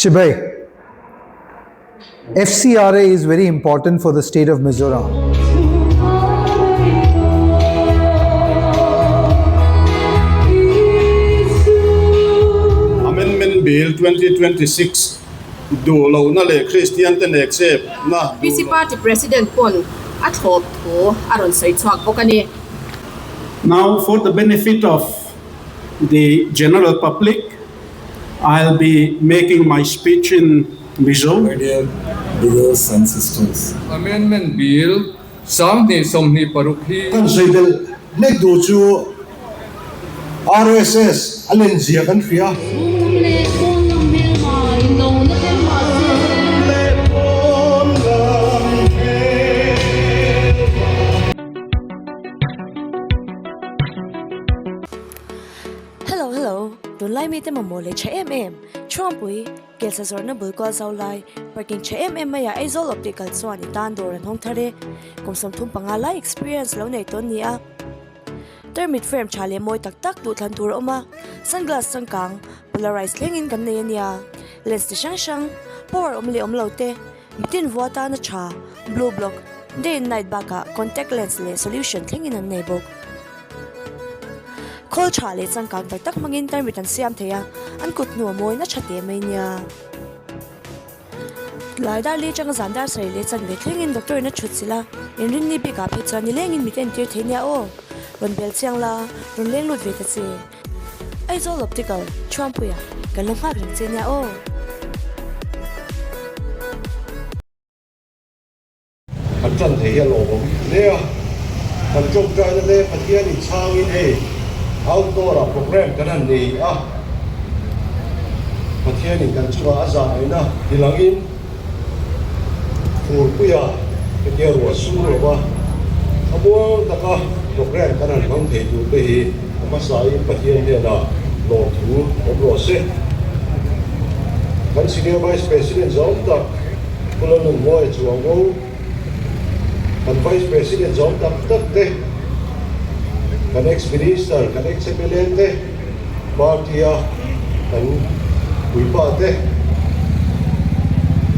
Chibai. FCRA is very important for the state of Mizoram. Amendment Bill 2026 duh lohna leh Kristian te nekchepna duh PC loh. Party President pawn a thlawp thu a rawn sawi chhuak bawk a ni. Now for the benefit of the general public, I'll be making my speech in Mizo. My dear brothers and sisters. Amendment Bill 2026 hi. Kan sawi belh hlek duh chu RSS a len zia kan hria. Hello hello, tunlai mite mamawh leh tha em em, Chhuangpui, Kelsa zawrhna bul kual zo lai, parking tha em em maiah Aizawl Optical chuan i tan dawr an hawng thar e, kum 35 lai experience lo nei tawn ni a. Tarmit frame tha leh mawi tak tak duhthlan tur a awm a, sunglass changkang, polarized thlengin kan nei a nia, lens ti hrang hrang, power awm leh awm lo te, mitin vua tana tha, blue block, day and night bakah contact lens leh solution thlengin an nei bawk. Khawl tha leh changkang tak tak hmangin tarmit an siam thei a, an kut hnu a mawi na tha teh mai nia. Tlai dar li atanga zan dar sarih leh chanve thlengin doctor in a thut chilh a, inrinni bikah phei chuan nilengin mit entir thei nia aw. Rawn bel chiang la, rawn leng lut ve ta che. Aizawl Optical, Chhuangpuia, kan lo nghak reng che nia aw. Kan tan thei hi a lawmawm hle a, kan tawngtaina te Pathian in chhangin hei outdoor ah program kan han nei a, Pathian in kan chungah a zahna tilangin Furpuia hetia ruah sur lova a muang taka program kan han hmang thei tur te hi a hmasain Pathian hnenah lawmthu awm rawh se. Kan Senior Vice President zawng tak Pu Lalnunmawia Chuango, kan Vice President zawng tak tak te, kan Ex-Minister, kan Ex-MLA te, Party-a kan puipa te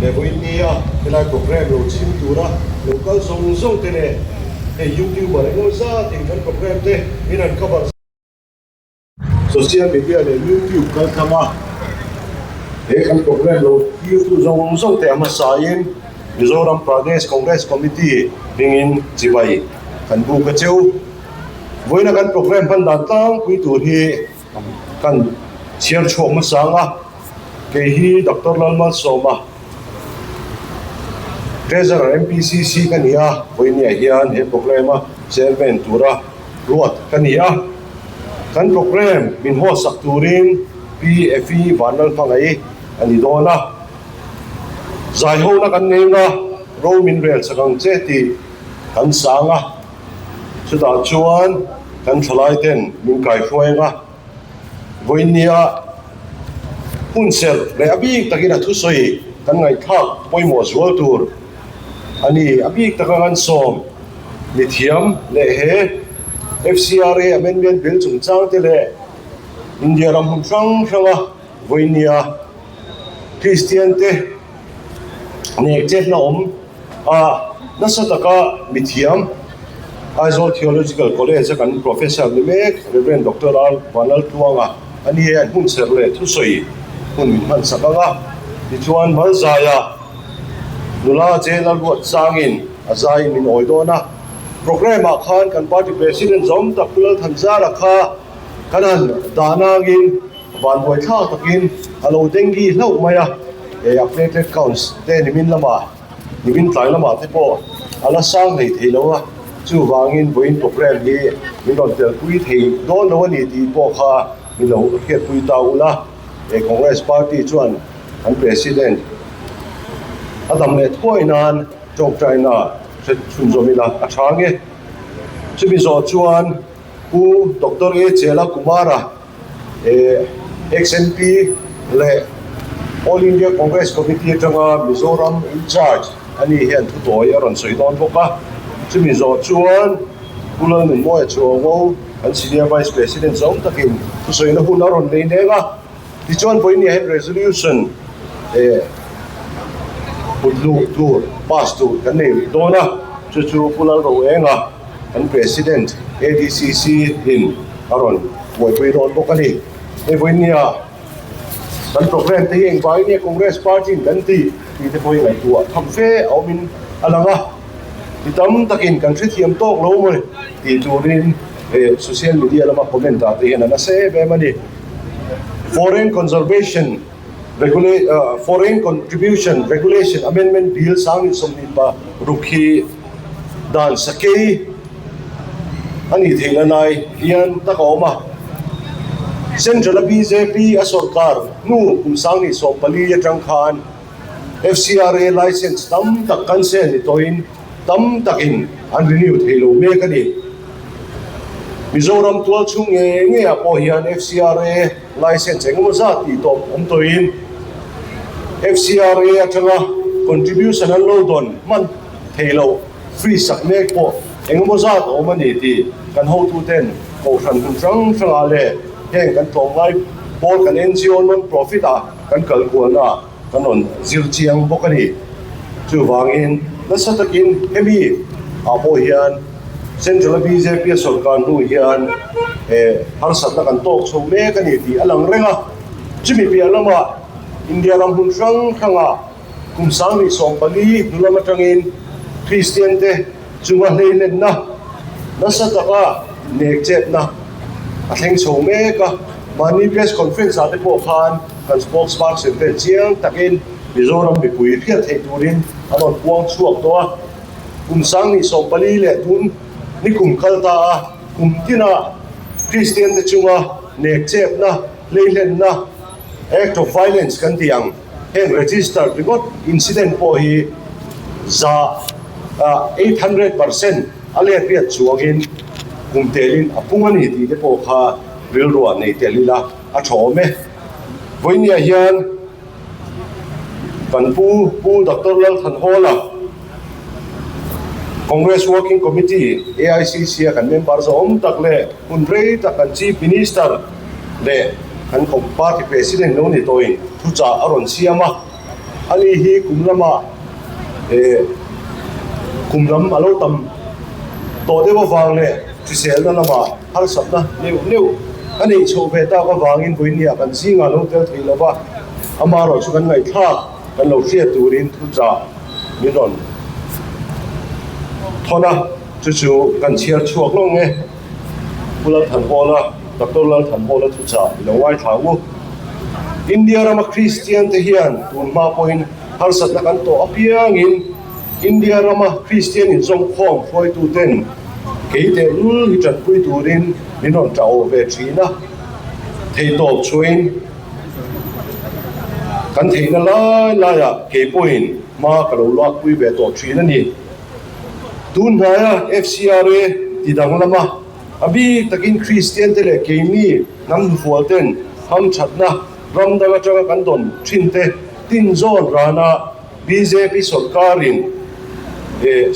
leh vawiinnia helai programme lo chhim tura lo kal zawng zawng te leh hei YouTuber engemaw zatin kan programme te min han cover Social media leh YouTube kal tlang a he kan programme lo thirtu zawng zawng te a hmasain Mizoram Pradesh Congress Committee hmingin chibai kan buk a cheu. Vawiina kan programme hman dan tlangpui tur hi kan chhiar chhuak hmasa ang a, kei hi Doctor Lalmalsawma, Treasurer MPCC ka ni a, vawiiniah hian he programme a chairman tura ruat ka ni a, kan programme min hawsak turin Pi Effie Vanlalhmangaih a ni dawn a, zaihona kan nei nga ro min rel chak ang che tih kan sang a. Chutah chuan kan thalai ten min kaihruai anga vawinia hun serh leh a bik takin a thusawi kan ngaihthlak pawimawh zual tur a ni. A bik taka kan sawm mithiam leh he FCRA Amendment Bill chungchang te leh India ram hmun hrang hranga vawinia Kristian te nek chetna awm a, nasa taka mithiam Aizawl Theological College a kan Professor ni mek Rev. Doctor R. Vanlaltluanga a ni e, an hun serh leh thusawi hun min hman sak ang a, tichuan Malzaia nula Jail-a ruat changin a zaiin min awi dawn a, programme ah khan kan party president zawm tak Pu Lalthanzara kha kan han dah nangin Vanbuai thlak takin a lo dengue hlauh mai a, he a platelet counts te nimin lamah, nimin tlai lamah te pawh a la sang hlei thei lo a, chuvangin vawiin programme hi min rawn telpui thei dawn lo a ni tih pawh kha min lo hriatpui ta ula, he Congress party chuan an president a dam leh thuai nan tawngtaina hre chhunzawm ila a tha nge. Chumi zawh chuan Pu Doctor A Chela Kumara XMP leh All India Congress Committee atanga Mizoram in charge a ni hian thutawi a rawn sawi dawn bawk a. Chumi zawh chuan Pu Lalnunmawia Chuango an Senior Vice President zawng takin thusawina hun a rawn nei neng a. Tichuan vawiin hian resolution Put luh tur pass tur kan nei rih dawn a, chu chu Pu Lalroenga kan President ADCC in a rawn buaipui dawn bawk a ni. Hei vawinia kan programme te hi engvangin nge Congress party in kan tih tih te pawh hi ngaihtuah tham fe a awmin a lang a, mi tam takin kan hrethiam tawk lo maw tih turin social media lama comment ah te hian a nasa em em a ni. Foreign Conservation. Foreign Contribution Regulation Amendment Bill 2026 hi dan sakei a nih theihna lai hian tak a awm a. Central a bjp a sorkar hnu kum 2014 atang khan FCRA license tam tak cancel ni tawhin tam takin an renew thei lo mek a ni. Mizoram tual chhung ngei ngeiah pawh hian FCRA license engemaw zat tih tawp awm tawhin FCRA atanga contribution an lo dawn hman thei loh free sak mek pawh engemaw zat a awm a ni tih kan hotuten kohhran hmun hrang hrangah leh heng kan tlawmngai pawl kan NGO non-profit ah kan kal kualna kan rawn zir chiang bawk a ni. Chuvangin nasa takin hemi ah pawh hian Central a bjp a sawrkar hnu hian harsatna kan tawk chho mek a ni tih a lang reng a. Chumi piah lamah India ram hmun hrang hrangah kum 2014 hnu lam atangin Kristian te chunga hleilenna nasa taka nekchetna a thleng chho mek a. Mahni press conference ah te pawh khan Kan spokesperson te chiang takin Mizoram mipui hriat theih turin an rawn puang chhuak tawh a. Kum 2014 leh tun ni kum kal ta a, kum tina Kristian te chunga nekchepna, hleihlenna, act of violence kan tih ang heng register ringawt incident pawh hi za 800% a let riat chuangin kum telin a pung a ni tih te pawh kha rilruah nei tel ila a tha awm e. Vawinia hian kan pu Pu Doctor Lalthanhawla, Congress Working Committee, AICC a kan member zawm tak leh hun rei tak kan Chief Minister leh kan Party President lo ni tawhin thuchah a rawn siam a. Ani hi kum lama kum lam a lo tam tawh deuh avang leh hriselna lama harsatna neuh neuh a neih chhoh ve tak avangin vawinia kan zingah lo tel thei lo va, amaherawh chu kan ngaihthlak kan lo hriat turin thuchah min rawn thawn a, chu chu kan chhiar chhuak lawng nge. Pu Lalthanhawla, Doctor Lalthanhawla thuchah i lo ngaithla u. India rama Kristian te hian tun hma pawhin harsatna kan tawh apiangin India rama Kristian inzawmkhawm hruaituten kei teh lul hi tanpui turin min rawn tah awh ve thin a, theihtawp chhuahin kan theihna lai laiah kei pawhin hma ka lo lakpui ve tawh thin a ni. Tun hnaia FCRA ti danglama a bik takin Kristian te leh keimi hnam hnufual ten hamthatna ram dang atanga kan dawn thin te tinzawn rana bjp sawrkarin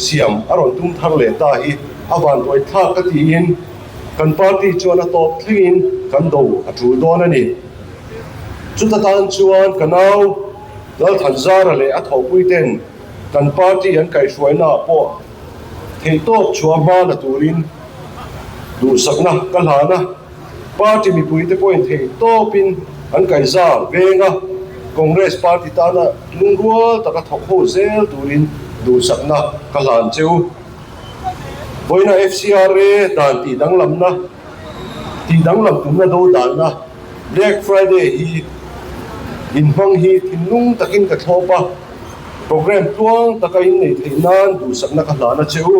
siam a rawn tum thar leh ta hi a vanduai thlak ka tiin kan party chuan a tawp thlengin kan do a tul dawn a ni. Chuta tan chuan ka nau Lalthanzara leh a thawhpuiten kan party an kaihhruainaah pawh theihtawp chhuah hma la turin duhsakna ka hlan a. Party mipuite pawhin theihtawpin an kaihza veng a, Congress party tana lungrual taka thawk ho zel turin duhsakna ka hlan che u. Vawiina FCRA dan tih danglamna tih danglam tumna do danna Black Friday hi inhmang hi thinlung takin ka thlawp a, programme tluang taka inneih theih nan duhsakna ka hlan a che u.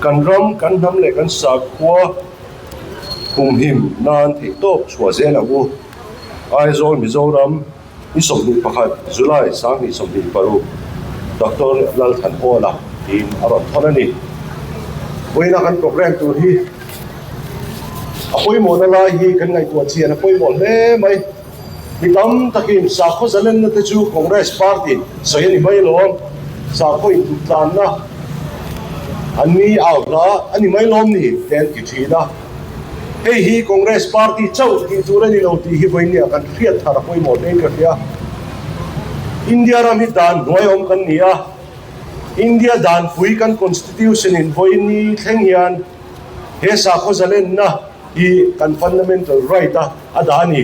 Kan ram, kan hnam leh kan sakhua Humhim nan theihtawp chhuah zel ang u. Aizawl, Mizoram, ni 21, July 2026, Doctor Lalthanhawla tiin a rawn thawn a ni. Vawiina kan programme tur hi a pawimawhna lai hi kan ngaihtuah chian a pawimawh hle mai. Mi tam takin sakhaw zalenna te chu Congress party sawi a ni mai lawm, sakhaw intuhtlanna an ni au hla a ni mai lawm ni te an ti thin a. Hei hi Congress party chauh tih tur a ni lo tih hi vawinia kan hriat thar a pawimawh hlein ka hria. India ram hi dan hnuai awm kan ni a, India danpui kan Constitution in vawiin ni thleng hian he sakhaw zalenna hi kan fundamental right a a dah a ni.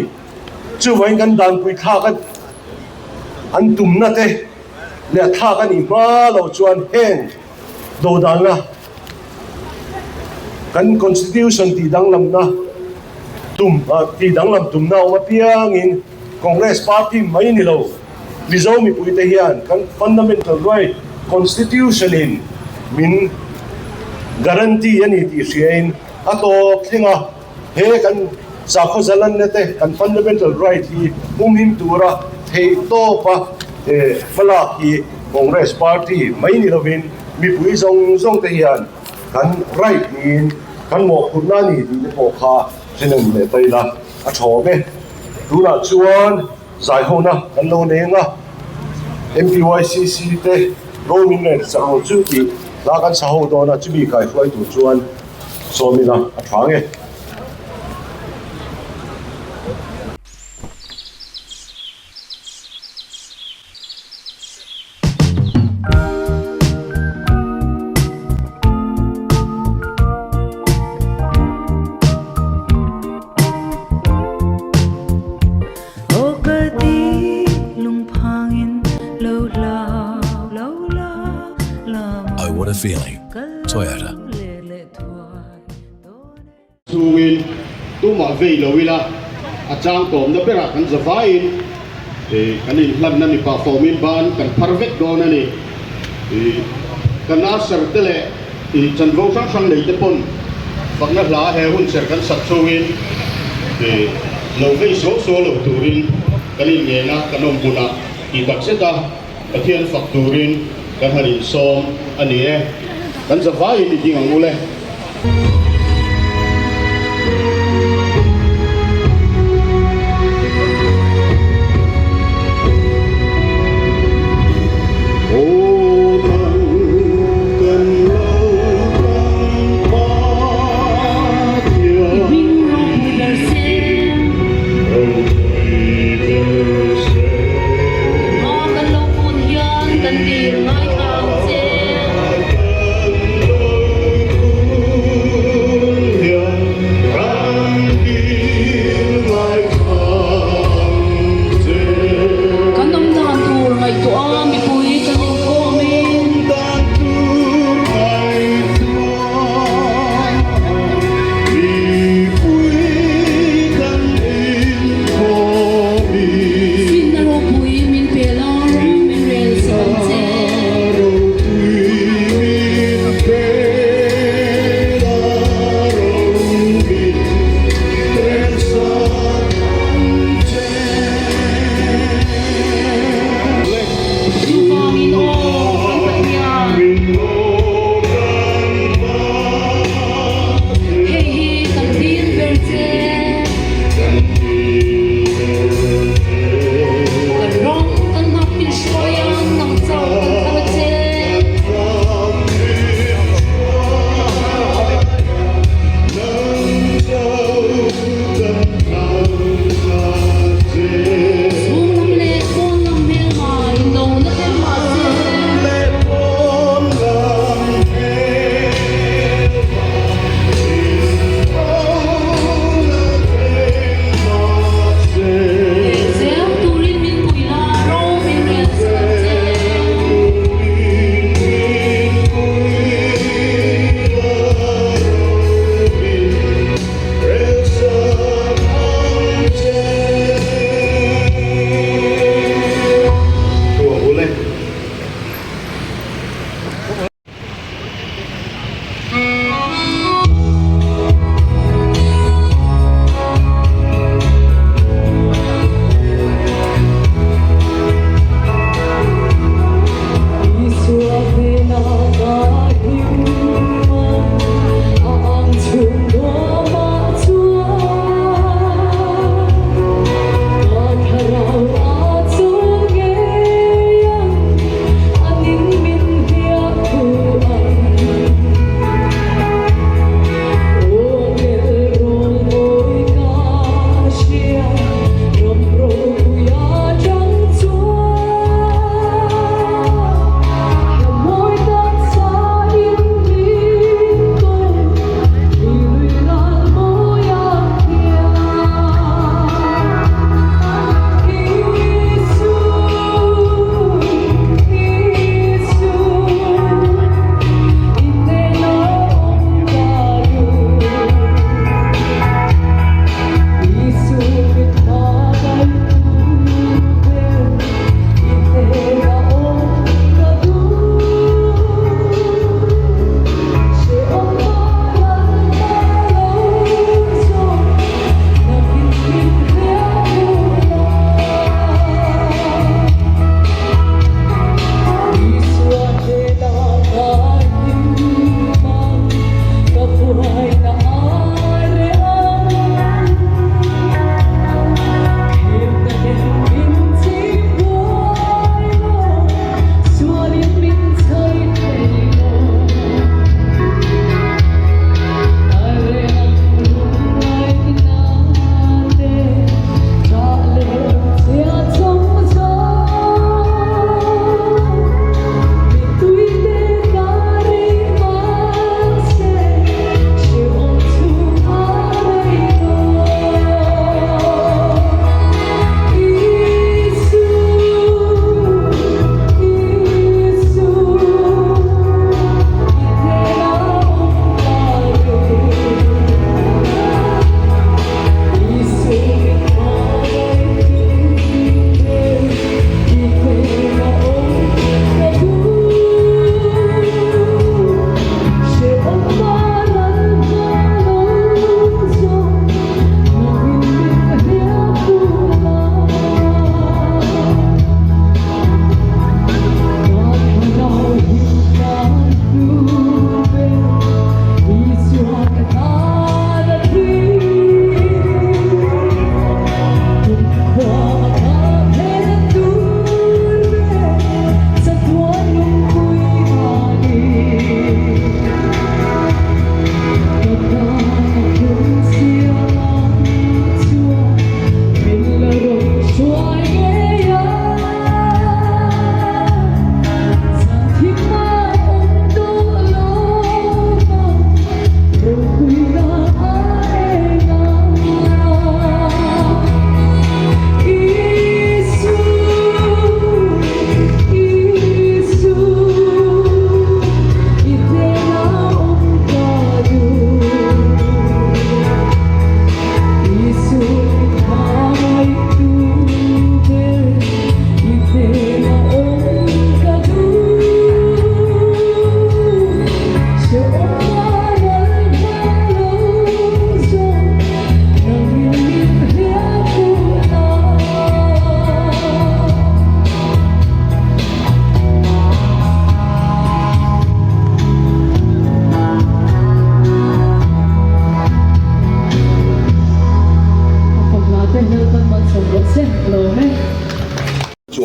Chuvangin kan danpui thlak a an tumna te leh a thlak a nih hma loh chuan heng dodalna kan Constitution tih danglamna tum tih danglam tumna awm apiangin Congress party mai ni lo Mizo mipuite hian kan fundamental right Constitution in min guarantee a ni tih hriain a tawp thleng a. He kan sakhaw zalanna te, kan fundamental right hi humhim tura theihtawpa hmalak hi Congress party mai ni lovin mipui zawng zawng te hian kan right niin kan mawhphurhna a ni tih te pawh kha hrenem leh ta ila a tha awm e. Tunah chuan zaihona kan lo nei anga MPYCC te ro min rel sak ang chu tih hla kan sa ho dawn a, chumi kaihruai tur chuan Sawmila a tha nge. Oh what a feeling. Toyota. Chungin tumah vei lo ila a chang tawmna berah kan za vaiin kan inhlanna ni pah fawmin ban kan phar vek dawn a ni. Kan usher te leh chanvo hrang hrang nei te pawn fakna hla he hun ser kan sak chungin lo vei suau suau lo turin kan inngen a, kan awm hunah tih tak zet a. Pathian fak turin kan han insawm a ni e. Kan zavaiin i ding ang u le. Aw nang kan Lalram Pathian.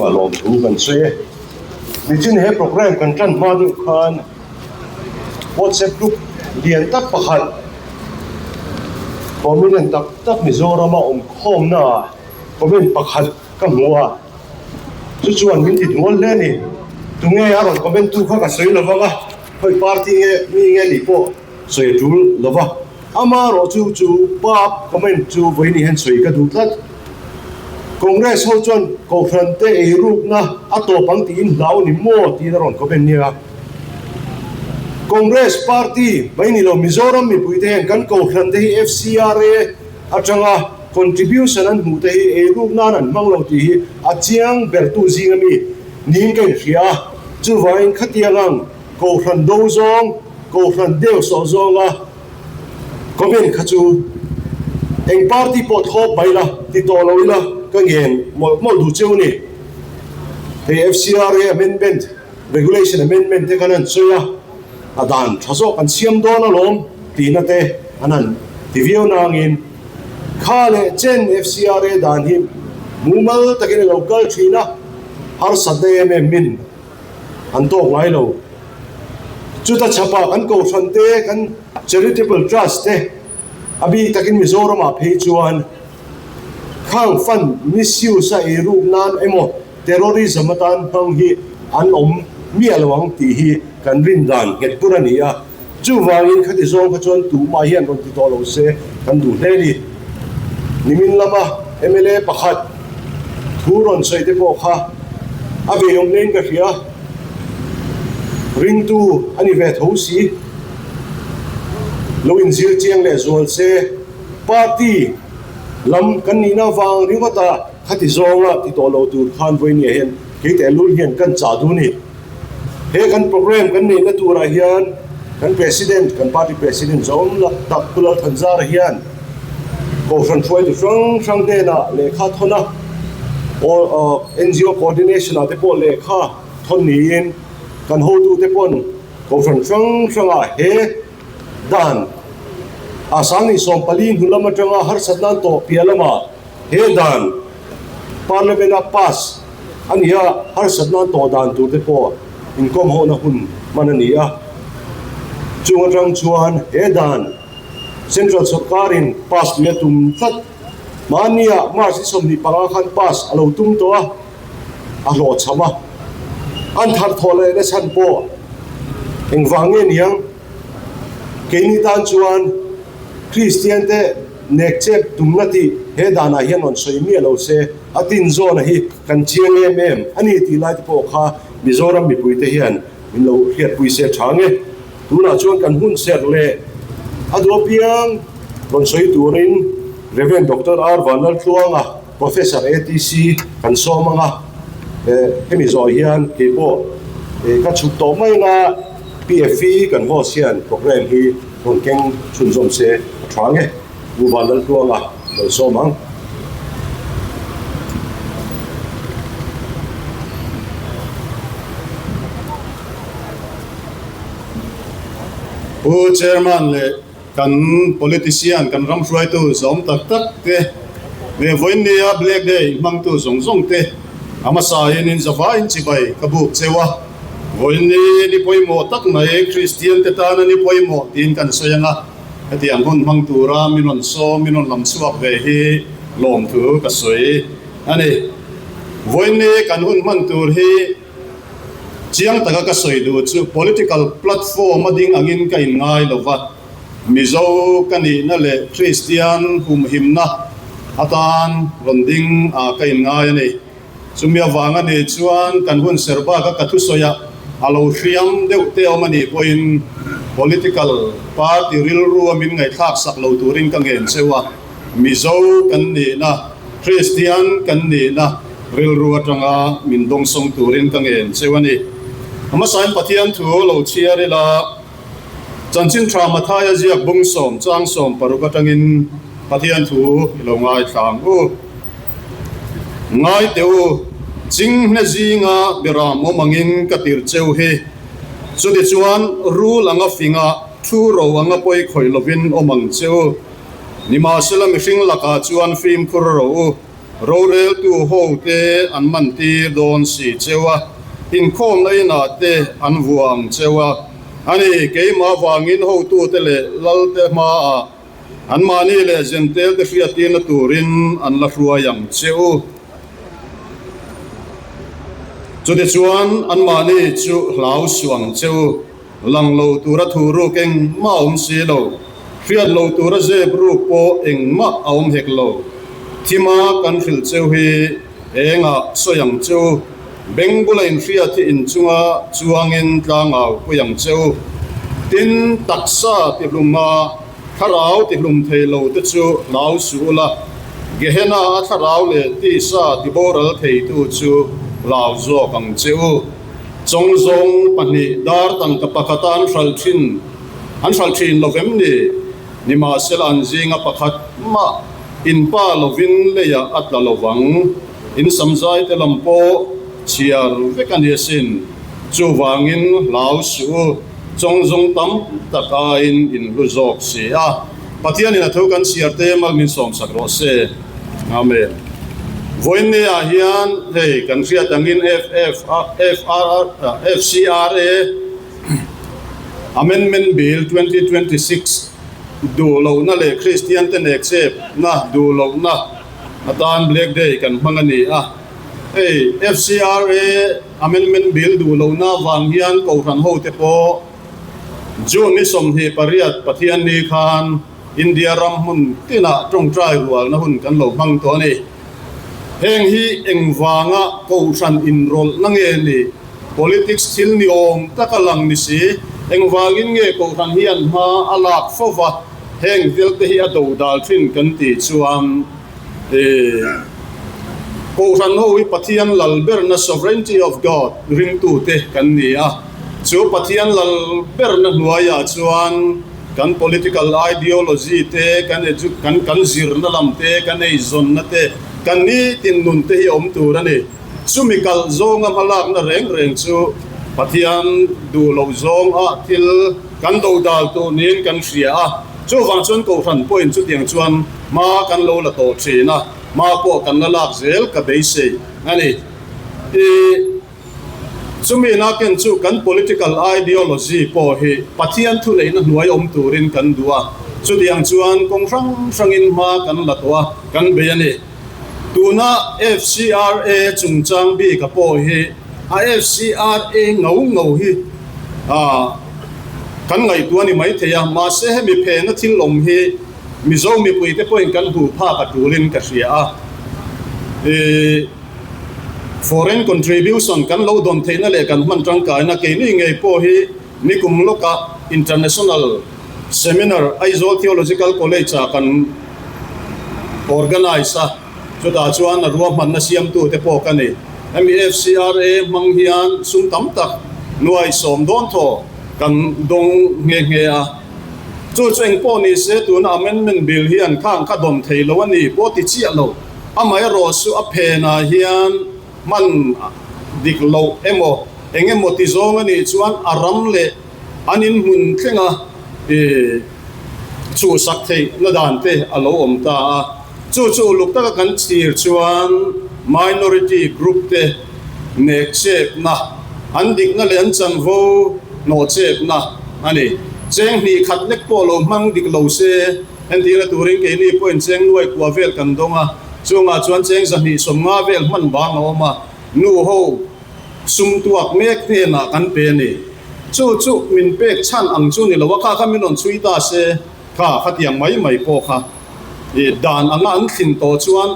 Chungah lawmthu kan sawi e. Nichin he program kan tan hma deuh khan WhatsApp group lian tak pakhat prominent tak tak Mizorama awm khawmna ah comment pakhat ka hmu a, chu chuan min ti hnual hle a ni. Tunge a rawn comment tu kha ka sawi lo vang a, khawi party nge mi nge nih pawh sawi a tul lo va. Amaherawh chu chu pa comment chu vawiin hian sawi ka duh tlat. Congress ho chuan Kohhran te eirukna a tawp ang tiin hlau ni maw tiin a rawn comment nia. Congress party mai ni lo Mizoram mipui te hian kan Kohhran te hi FCRA atanga contribution an hmuh te hi eiruk nan an hmang lo tih hi a chiang bertu zing ami niin ka inhria a. Chuvangin khatiang ang Kohhran do zawng, Kohhran deuh sawh zawnga comment kha chu eng party pawh thawp mai la ti tawh lo ila ka ngen mawlh mawlh duh cheu ni. Hei FCRA amendment, regulation amendment te khan an sawi a, a dan tha zawk an siam dawn alawm tihna te an han ti viau nangin kha leh chen FCRA dan hi mumal takin a lo kal thin a, harsatna em em min an tawk ngai lo. Chuta chhapah kan Kohhran te, kan Charitable Trust te a bik takin Mizoramah phei chuan khang fund misuse a eiruk nan emaw terrorism atan hmang hi an awm miah lo ang tih hi kan rin dan nghet bur a ni a. Chuvangin khati zawng kha chuan tumah hian rawn ti tawh lo se kan duh hle ni. Nimin lama mla pakhat thu rawn sawi te pawh kha a ve awm hlein ka hria. Ringtu a ni ve tho si. Lo inzir chiang leh zual se party lam kan nihna avang ringawta khati zawnga ti tawh lo tur khan vawinia hian kei tehlul hian kan chah duh ni. He kan program kan neihna turah hian kan President, kan party President zawng lak tak Pu Lalthanzara hian Kohhran hruaitu hrang hrang hnenah lehkha thawn a, NGO coordination ah te pawh lehkha thawn niin kan hotute pawn Kohhran hrang hrangah he dan a 2014 hnu lam atanga harsatna an tawh piah lamah he dan Parliament a pass a ni a, harsatna an tawh dan tur te pawh inkawm hona hun hman a ni a. Chung atang chuan he dan Central sawrkarin pass lui a tum tlat. Mahnia March ni 25 khan pass a lo tum tawh a, a hlawhchham a. An thar thawh leh na chhan pawh engvang nge niang? Keini tan chuan Kristian te nek chep tumna tih he danah hian rawn sawi miah lo se, a tin zawna hi kan chiang em em a ni tih lai te pawh kha Mizoram mipui te hian min lo hriatpui se tha nge. Tunah chuan kan hun serh leh a duh apiang rawn sawi turin Rev. Doctor R. Vanlaltluanga, Professor ATC kan sawm ang a, hemi zawh hian keipawh ka chhuk tawh mai anga PFE kan host hian program hi rawn keng chhunzawm se a tha nge. Pu Vanlaltluanga lo sawm ang. Pu Chairman leh kan politician, kan ram hruaitu zawm tak tak te leh vawiinnia Black Day hmangtu zawng zawng te a hmasa in in zavaiin chibai ka buk cheu a. Vawiinni ni pawimawh tak mai Kristian te tana ni pawimawh tiin kan sawi ang a. Hetiang hun hmang tura min rawn sawm, min rawn lam chhuak ve hi lawmthu ka sawi a ni. Vawiinni kan hun hman tur hi chiang taka ka sawi duh chu political platform a ding angin ka inngai lo va, Mizo ka nihna leh Kristian humhimna atan rawn ding ah ka inngai a ni. Chumi avang a nih chuan kan hun ser baka ka thusawiah a lo hriam deuh te awm a nih pawhin political party rilru a min ngaihthlak sak lo turin ka ngen cheu a, Mizo kan nihna, Kristian kan nihna rilru atanga min dawngsawng turin ka ngen cheu a ni. A hmasain Pathian thu lo chhiar ila, Chanchin Tha Mathaia ziak bung sawm chang 16 atangin Pathian thu i lo ngaithla ang u. Ngai teh u, chinghne zinga biram awm angin ka tir cheu hi. Chutichuan rul anga finga thu ro anga pawi khawih lovin awm ang che u. Nimahsela mihring lakah chuan fimkhur ro u. Roreltu hote an mantir dawn si cheu a, inkhawmna inah te an vua ang cheu a. A ni, keimah vangin hotute leh lalte hmaah anmahni leh zentelte hriattirna turin an la hruai ang che u. Chutichuan, anmahni chu hlau suh ang che u. Lang lo tura thu ruk engmah a awm si lo, hriat lo tura zep ruk pawh engmah a awm hek lo. Thima kan hrilh cheu hi engah sawi ang che u, beng bula inhriat hi inchunga chuangin tlangau pui ang che u. Tin, taksa tihluma thlarau tihlum thei lo te chu hlau suh ula, Gehenna a thlarau leh tisa tiboral theitu chu hlau zawk ang che u. Chawngzawng pahnih dar tangka pakhata an hralh thin an hralh thin lo vem ni? Nimahsela an zinga pakhat mah in pa lovin leiah a tla lo vang. In samzai te lam pawh chhiar vek a ni asin. Chuvangin hlau suh u, chawngzawng tam tak aiin in hlu zawk si a. Pathianin a thu kan chhiar te mal min sawmsak rawh se. Amen. Vawiinni ah hian hei kan hriat angin FCRA Amendment Bill 2026 duh lohna leh Kristian te nek chep na duh lohna atan Black Day kan hmang a ni a. Hei FCRA Amendment Bill duh lohna vang hian Kohhran ho te pawh June ni 28 Pathianni khan India ram hmun tinah tawngtai rualna hun kan lo hmang tawh a ni. Heng hi engvanga kohhran inrawlhna nge ni? Politics thil ni awm taka lang ni si, engvangin nge kohhran hian hma a lak fo va, heng velte hi a dodal thin kan tih chuan kohhran ho hi Pathian lal berna, sovereignty of God, ringtute kan ni a. Chu Pathian lal berna hnuaiah chuan Kan political ideology te, kan edu kan kan zirna lam te, kan eizawnna te, kan nitin nun te hi a awm tur a ni. Chumi kalh zawnga hmalakna reng reng chu Pathian duh loh zawnga thil kan dodal tur niin kan hria a. Chuvang chuan Kohhran pawhin chutiang chuan hma kan lo la tawh thin a, hma pawh kan la lak zel ka beisei a ni. I. Chumi nakin chu kan political ideology pawh hi Pathian thuneihna hnuai awm turin kan duh a, chutiang chuan kawng hrang hrangin hma kan la tawh a, kan bei a ni. Tuna FCRA chungchang bika pawh hi a FCRA ngau ngau hi kan ngaihtuah a ni maithei a, mahse hemi phena thil awm hi Mizo mipuite pawhin kan hmuh phak a tulin ka hria a. Foreign contribution kan lo dawn theihna leh kan hman tangkaina keini ngei pawh hi nikum lawka International Seminar Aizawl Theological College ah kan organise a, chutah chuan a ruahmanna siamtute pawh ka ni. Hemi FCRA hmang hian sum tam tak nuai sawm dawn thaw kan dawng nghe nghe a. Chu chu engpawh ni se tuna amendment bill hian khang kha dawn thei lo a ni pawh ti chiah lo. Amaherawh chu a phenah hian hman dik loh emaw eng emaw ti zawng a nih chuan a ram leh an inhmun thlenga chhuhsak theihna dan te a lo awm ta a. Chu chu uluk taka kan thlir chuan minority group te nek chepna, an dikna leh an chanvo hnawh chepna a ni. Cheng hnih khat lek pawh lo hmang dik lo se. Entirna turin keini pawhin cheng nuai kua vel kan dawng a, chungah chuan cheng 250 vel hman bang a awm a, nu ho sum tuak mek hnenah kan pe a ni. Chu chu min pek chhan ang chu ni lo a, kha kha min rawn chhui ta se, kha khatiang mai mai pawh kha i dan anga an thlin tawh chuan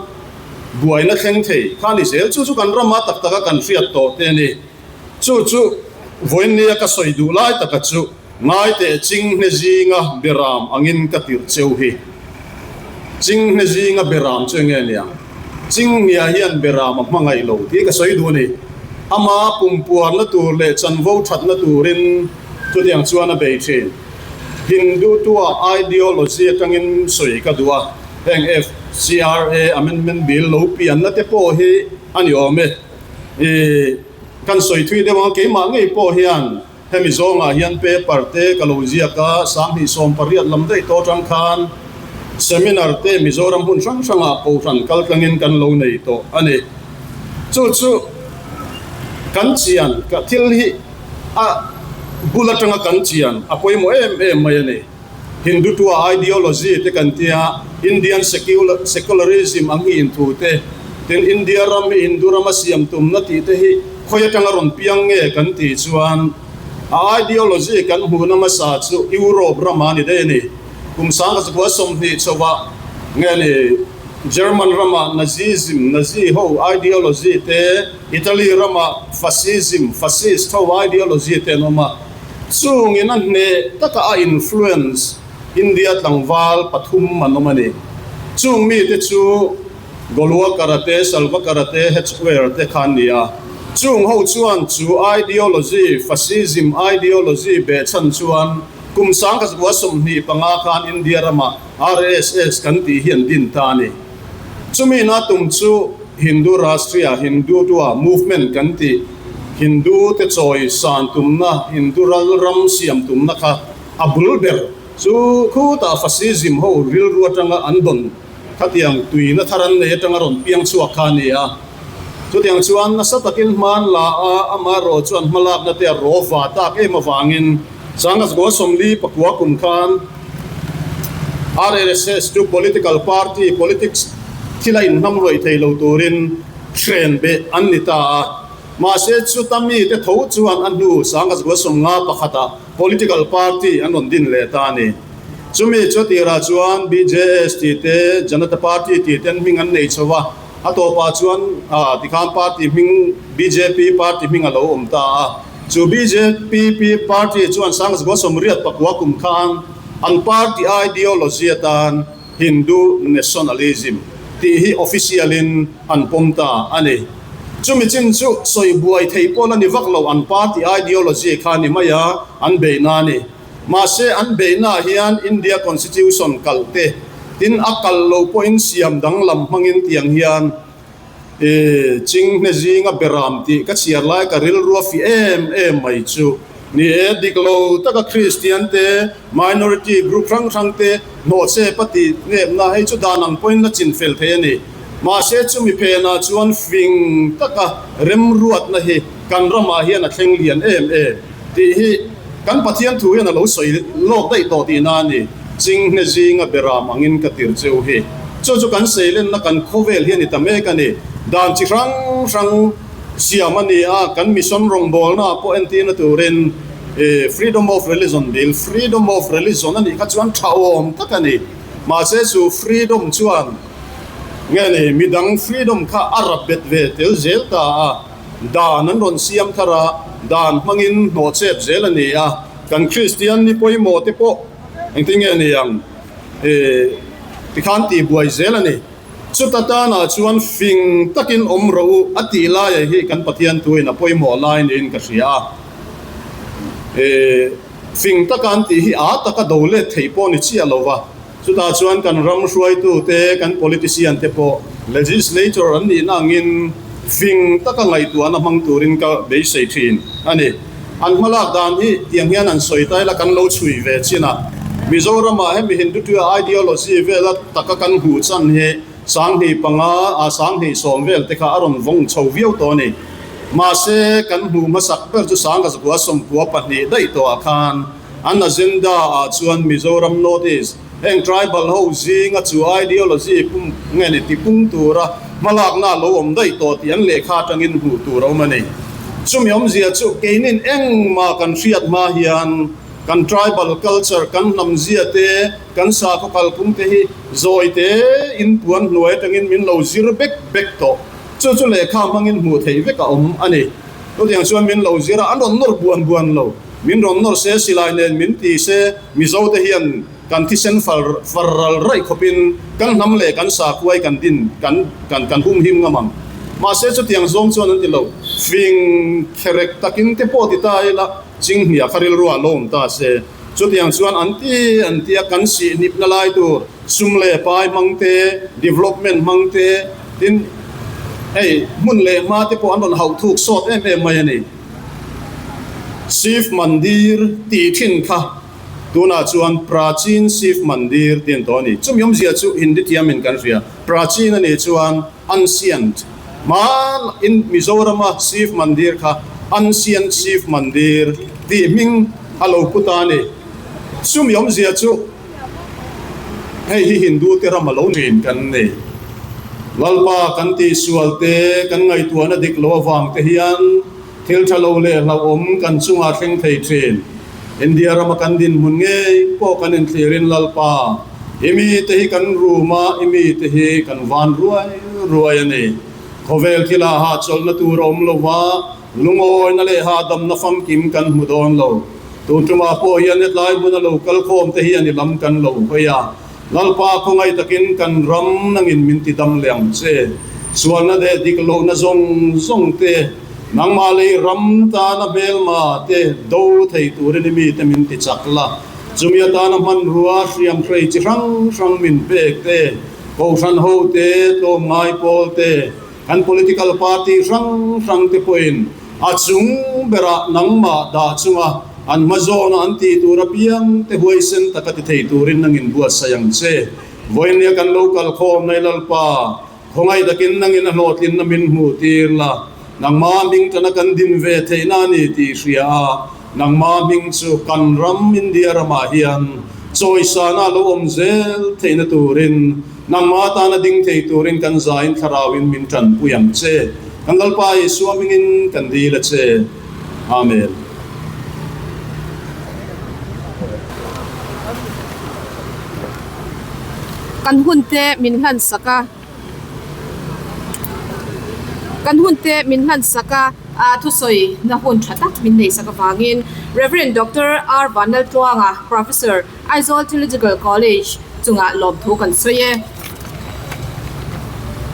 buaina thleng thei kha ni zel. Chu chu kan rama tak taka kan hriat tawh te a ni. Chu chu vawiinnia ka sawi duh lai taka chu Ngai teh Chinghne zinga beram angin ka tirh cheu hi. Chinghne zinga beram chu enge nia? Chinghnia hian beram a hmangaih lo tih ka sawi duh a ni. Ama pumpuarna tur leh chanvo thatna turin chutiang chuan a bei thin. Hindu tua ideology atangin sawi ka duh a, heng FCRA Amendment Bill lo pianna te pawh hi a ni awm e. I kan sawi thui deuh ang a, keimah ngei pawh hian Hemi zawngah hian paper te ka lo ziak a, 2018 lam daih tawh atang khan Seminar te Mizoram hmun hrang hrangah Kohhran kaltlangin kan lo nei tawh a ni. Chu chu kan chian ka thil hi a bul atanga kan chian a pawimawh em em mai a ni. Hindutva ideology te kan tia, Indian secularism ang hi inthu te, tin India ram hi Hindu rama siam tumna tih te hi khawi atanga rawn piang nge kan tih chuan a ideology kan hmuhna hmasa chu Europe rama ni daih a ni. Kum sangkhat 20 chauhah nge ni German rama Nazism, Nazi ho ideology te, Italy rama Fascism, Fascist ho ideology te an awm a. Chungin a hneh taka a influence India tlangval pathum an awm a ni. Chung mite chu Golwalkar-a te, Salvakar-a te, Hetchwer te kha an ni a. Chung ho chuan chu ideology, Fascism ideology behchhan chuan kum 1925 khan India ramah RSS kan tih hi an din ta a ni. Chumi na tum chu Hindu Rashtriya, Hindutva, movement kan tih, Hindu te chawi san tumna, Hindu ral ram siam tumna kha a bul ber chu khutah fascism ho rilru atanga an dawn khatiang tuina thar an nei atanga rawn piang chhuak kha a ni a. Chutiang chuan nasa takin hman la a, amaherawh chuan hmalakna te a raw va tak em avangin 1949 kum khan RLSS chu political party, politics, thila inhnamrawih thei lo turin hren beh an ni ta a. Mahse, chuta mite tho chuan a hnu 1951 ah political party an rawn din leh ta a ni. Chumi chu tirah chuan BJS tih te, Janata Party tih ten hming an nei chho a, a tawpah chuan tikhan party hming bjp party hming a lo awm ta a. Chu bjp party chuan 1989 kum khan an party ideology atan Hindu nationalism tih hi official in an pawm ta a ni. Chumi chin chu sawi buai thei pawl a ni vak lo, an party ideology kha ni mai a, an beihna a ni. Mahse an beihna ah hian India constitution kalh te tin a kalh lo pawhin siam danglam hmangin tiang hian I chinghne zinga beram tih ka chhiar lai ka rilru a fi em em mai chu. Ni e, dik lo taka Kristian te, minority group hrang hrang te hnawhchep a tih hnepna hei chu dan ang pawhin la chin fel thei a ni. Mahse chumi phenah chuan fing taka remruatna hi kan ramah hian a thleng lian em em tih hi kan Pathian thu hian a lo sawi lawk daih tawh tihna a ni. Chinghne zinga beram angin ka tir cheu hi. Chu chu kan seilenna kan khawvel hi a ni ta mek a ni. Dan chi hrang hrang siam a ni a, kan mission rawngbawlna pawh entirna turin Freedom of Religion Bill, Freedom of Religion a nih kha chuan tha awm tak a ni. Mahse chu freedom chuan nge ni midang freedom kha a rap bet ve tel zel ta a, dan an rawn siam thar a, dan hmangin hnawhchep zel a ni a. Kan Kristian ni pawimawh te pawh engtin nge ni ang tikhan tih buai zel a ni. Chuta tanah chuan fing takin awm rawh u a tih laia hi kan Pathian thuin a pawimawh lai niin ka hria a. Fing taka an tih hi a taka do let theih pawh ni chiah lo va. Chutah chuan kan ram hruaitute, kan politician te pawh legislature an nihna angin fing taka ngaihtuahna hmang turin ka beisei thin a ni. An hmalak dan hi tiang hian an sawi ta ila kan lo chhui ve chin a. Mizoramah hemi Hindutva ideology vela taka kan hmuh chan hi 2005 a 2010 vel te kha a rawn vawng chho viau tawh a ni. Mahse kan hmuh hmasak ber chu 1992 daih tawhah khan An agenda ah chuan Mizoram North East heng tribal ho zinga chu ideology pum nge ni tipung tura hmalakna a lo awm daih tawh tih an lehkha atangin hmuh tur a awm a ni. Chumi awmzia chu keinin engmah kan hriat hma hian kan tribal culture, kan hnamzia te, kan sakhaw kalphung te hi zawi te in puan hnuai atangin min lo zir bek bek tawh. Chu chu lehkha hmangin hmuh theih vek a awm a ni. Chutiang chuan min lo zir a, an rawn nawr buan buan lo. Min rawn nawr se, silai nen min ti se, Mizo te hian kan thisen far far ral raih khawpin kan hnam leh kan sakuai kan din kan kan kan hum him ngam ang. Mahse chutiang zawng chuan an ti lo. Fing kherek takin te pawh ti ta ila, chinghnia kha rilruah lo awm ta se. Chutiang chuan an ti an tia kan sih hnipna lai tur sum leh pai hmang te, development hmang te, tin hei hmun leh hma te pawh an rawn hauh thuk sawt em em mai a ni. Shiv Mandir tih thin kha Tunah chuan Prachin Shiv Mandir tih an tawh a ni. Chumi awmzia chu Hindi thiamin kan hria. Prachin a nih chuan Ancient. Hma in Mizorama Shiv Mandir kha Ancient Shiv Mandir tih hming a lo pu ta a ni. Chumi awmzia chu hei hi Hindu te ram a lo rin kan ni. Lalpa kan tihsual te, kan ngaihtuahna dik lo avang te hian Thil tha lo leh hlauhawm kan chungah thleng thei thin. India rama kan dinhmun ngei pawh kan inthlirin Lalpa, i mite hi kan rum a, i mite hi kan van ruai ruai a ni. Khawvel thilah hahchawlhna tur a awm lo va, lungawina leh hahdamna famkim kan hmu dawn lo. Tun tumah pawh hian hetlai hmuna lo kalkhawm te hian i lam kan lo hawi a. Lalpa khawngaih takin kan ram nangin min ti dam leh ang che. Sualna leh dik lohna zawng zawng te, nangmah lei ram tana hmelma te do thei turin i mite min ti chak la. Chumi atana hmanrua hriam hrei chi hrang hrang min pek te, Kohhran ho te, tlawmngai pawl te, kan political party hrang hrang te pawhin a chung berah nangmah dah chunga an hma zawna an tih tur apiang te huaisen taka ti thei turin nangin buatsaih ang che. Vawinia kan lo kal khawm nai Lalpa, khawngaih takin nangin a hlawhtlinna min hmuh tir la, nangma hming tana kan din ve theihna a ni tih hria a, nangma hming chu kan ram India ramah hian chawisana lo awm zel theihna turin Nangmah tana ding thei turin kan zain thlarauin min tanpui ang che. Kan Lalpa Isua hmingin kan dil a che. Amen. Kan hun te min hlan sak a. Kan hun te min hlan sak a. A thusawi na hun tha tak min nei sak avangin Rev. Doctor R. Vanlaltluanga, Professor, Aizawl Theological College chungah lawmthu kan sawi e.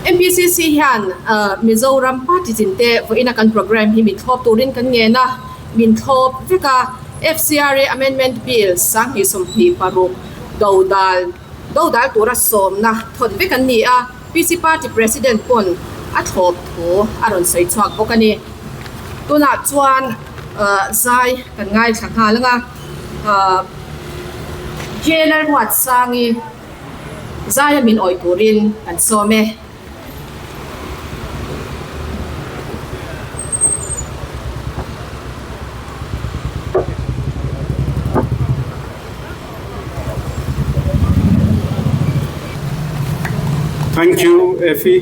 MPCC hian Mizoram party tin te vawiina kan programme hi min thlawp turin kan ngen a, min thlawp vek a. FCRA Amendment Bill 2026 dodal dodal tura sawmna thawt vek an ni a, PC Party President pawn a thlawp thu a rawn sawi chhuak bawk a ni. Tunah chuan zai kan ngaithla nghal ang a. Jailer Ruatsangi zaia min awih turin kan sawm e. Thank you, Effie.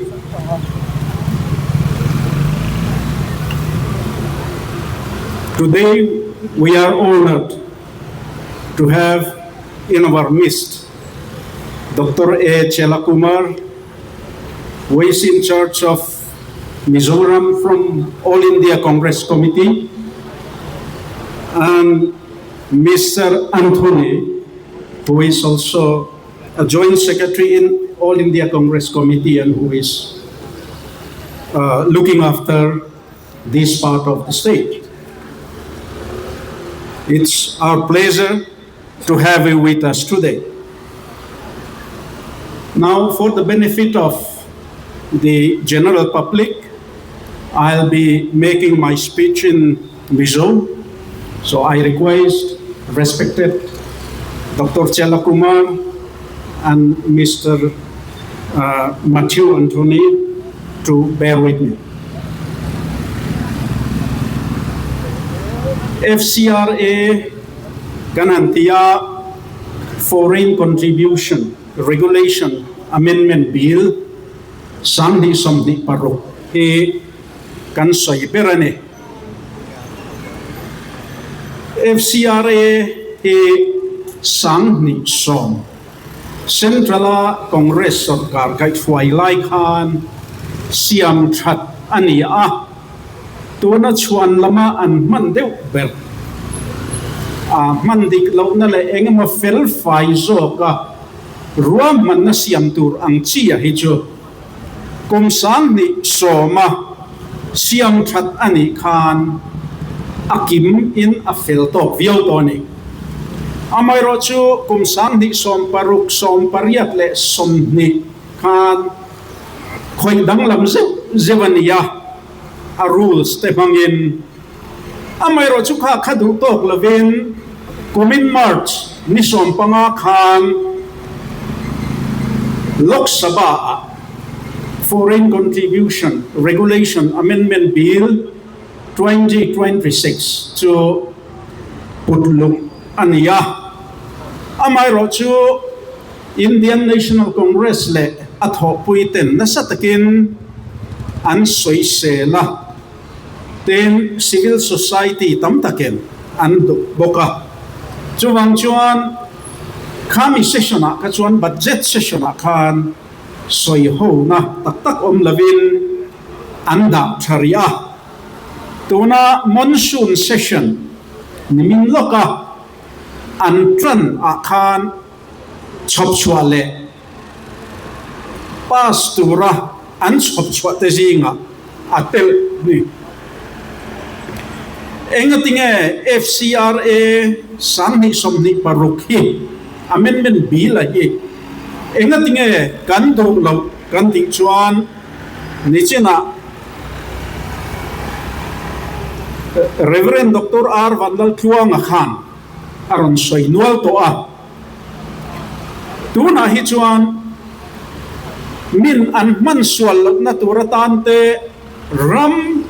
Today we are honored to have in our midst Dr. A. Chellakumar, who is in charge of Mizoram from All India Congress Committee, and Mr. Anthony, who is also a joint secretary in All India Congress Committee and who is uh, looking after this part of the state. It's our pleasure to have you with us today. Now, for the benefit of the general public, I'll be making my speech in Mizo. So I request respected Dr. Chellakumar and Mr. Uh, Matthew Anthony to bear with me. FCRA kan han ti a, Foreign Contribution Regulation Amendment Bill 2026 hi kan sawi ber a ni. FCRA hi 2010 Central-a Congress sorkar kaihhruai lai khan siam that a ni a, tuna chhuan lama an hman deuh ber a hman dik lohna leh eng emaw fel fai zawka ruahmanna siam tur ang chi a hi chu kum 2010 a siam that a nih khan a kim in a fel tawk viau tawh a ni. Amaherawh chu kum 2016, 18 leh 20 khan khawih danglam zeuh zeuh a ni a, a rules te hmangin. Amaherawh chu kha kha duh tawk lovin. Kumin March ni 15 khan Lok Sabha-ah Foreign Contribution Regulation Amendment Bill 2026 chu put luh a ni a. Amaherawhchu Indian National Congress leh a thawhpuiten nasa takin an sawisel a. Tin, civil society tam takin an duh bawk a. Chuvang chuan khami session-ah kha chuan budget session-ah khan sawi hona tak tak awm lovin an dah tha rih a. Tuna monsoon session nimin lawka an tan ah khan chhawp chhuah leh pass tura an chhawp chhuah te zingah a telh ni. Engatinge FCRA 2026 hi amendment bill a hi engatinge kan duh loh kan tih chuan nichinah Rev. Doctor R. Vanlaltluanga khan a rawn sawi nual tawh a. Tunah hi chuan min an hman sual lohna tur atan te, ram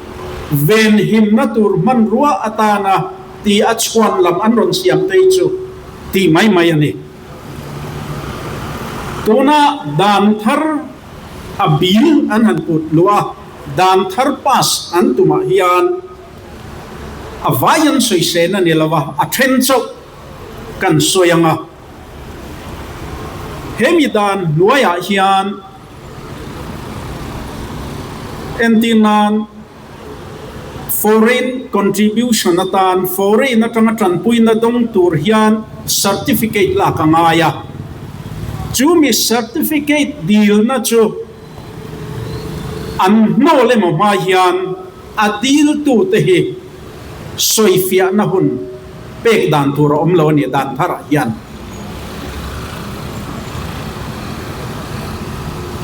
venhimna tur hmanrua atana ti a chhuan lam an rawn siam te hi chu tih mai mai a ni. Tuna dan thar a bill an han put luh a, dan thar pass an tumah hian a vai an sawisên a ni lo a, a then chauh kan sawi ang a. Hemi dan hnuaiah hian entir nan foreign contribution atan foreign atanga tanpuina dawng tur hian certificate lak a ngai a. Chumi certificate dilna chu an hnawl emaw hma hian a diltute hi sawifiahna hun pek dan tur a awm lo a ni dan tharah hian.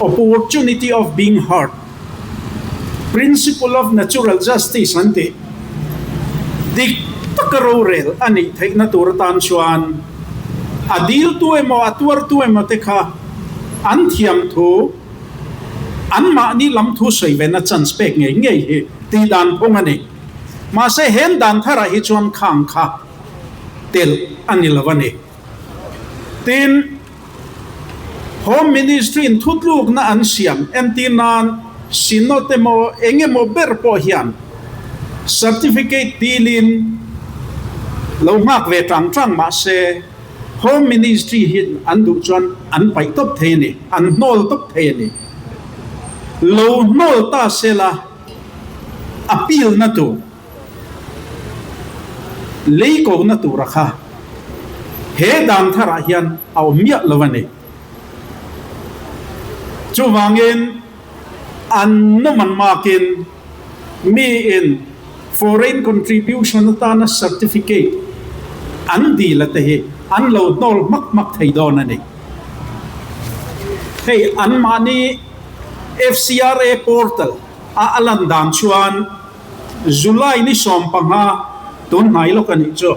Opportunity of being heard, Principle of natural justice an tih dik taka rorel a nih theihna tur atan chuan a diltu emaw a tuartu emaw te kha an thiam thu anmahni lam thu sawi vena chance pek ngei ngei hi tih dan phung a ni. Mahse hen dan tharah hi chuan khang kha telh a ni lo a ni. Tin, Home Ministry in thutlukna an siam entir nan Synod emaw eng emaw ber pawh hian certificate dilin lo nghak ve tang tang mahse Home Ministry hi an duh chuan an paih tawp thei a ni, an hnawl tawp thei a ni. Lo hnawl ta sela appeal na tur, lei ko na tura kha he dan tharah hian a awm miah lo a ni. Chuvangin an nawm an makin miin foreign contribution atana certificate an dil a te hi an lo hnawl hmak hmak thei dawn a ni. Hei anmahni FCRA portal a a lan dan chuan July ni 15 tun hnai lawk a nih chu.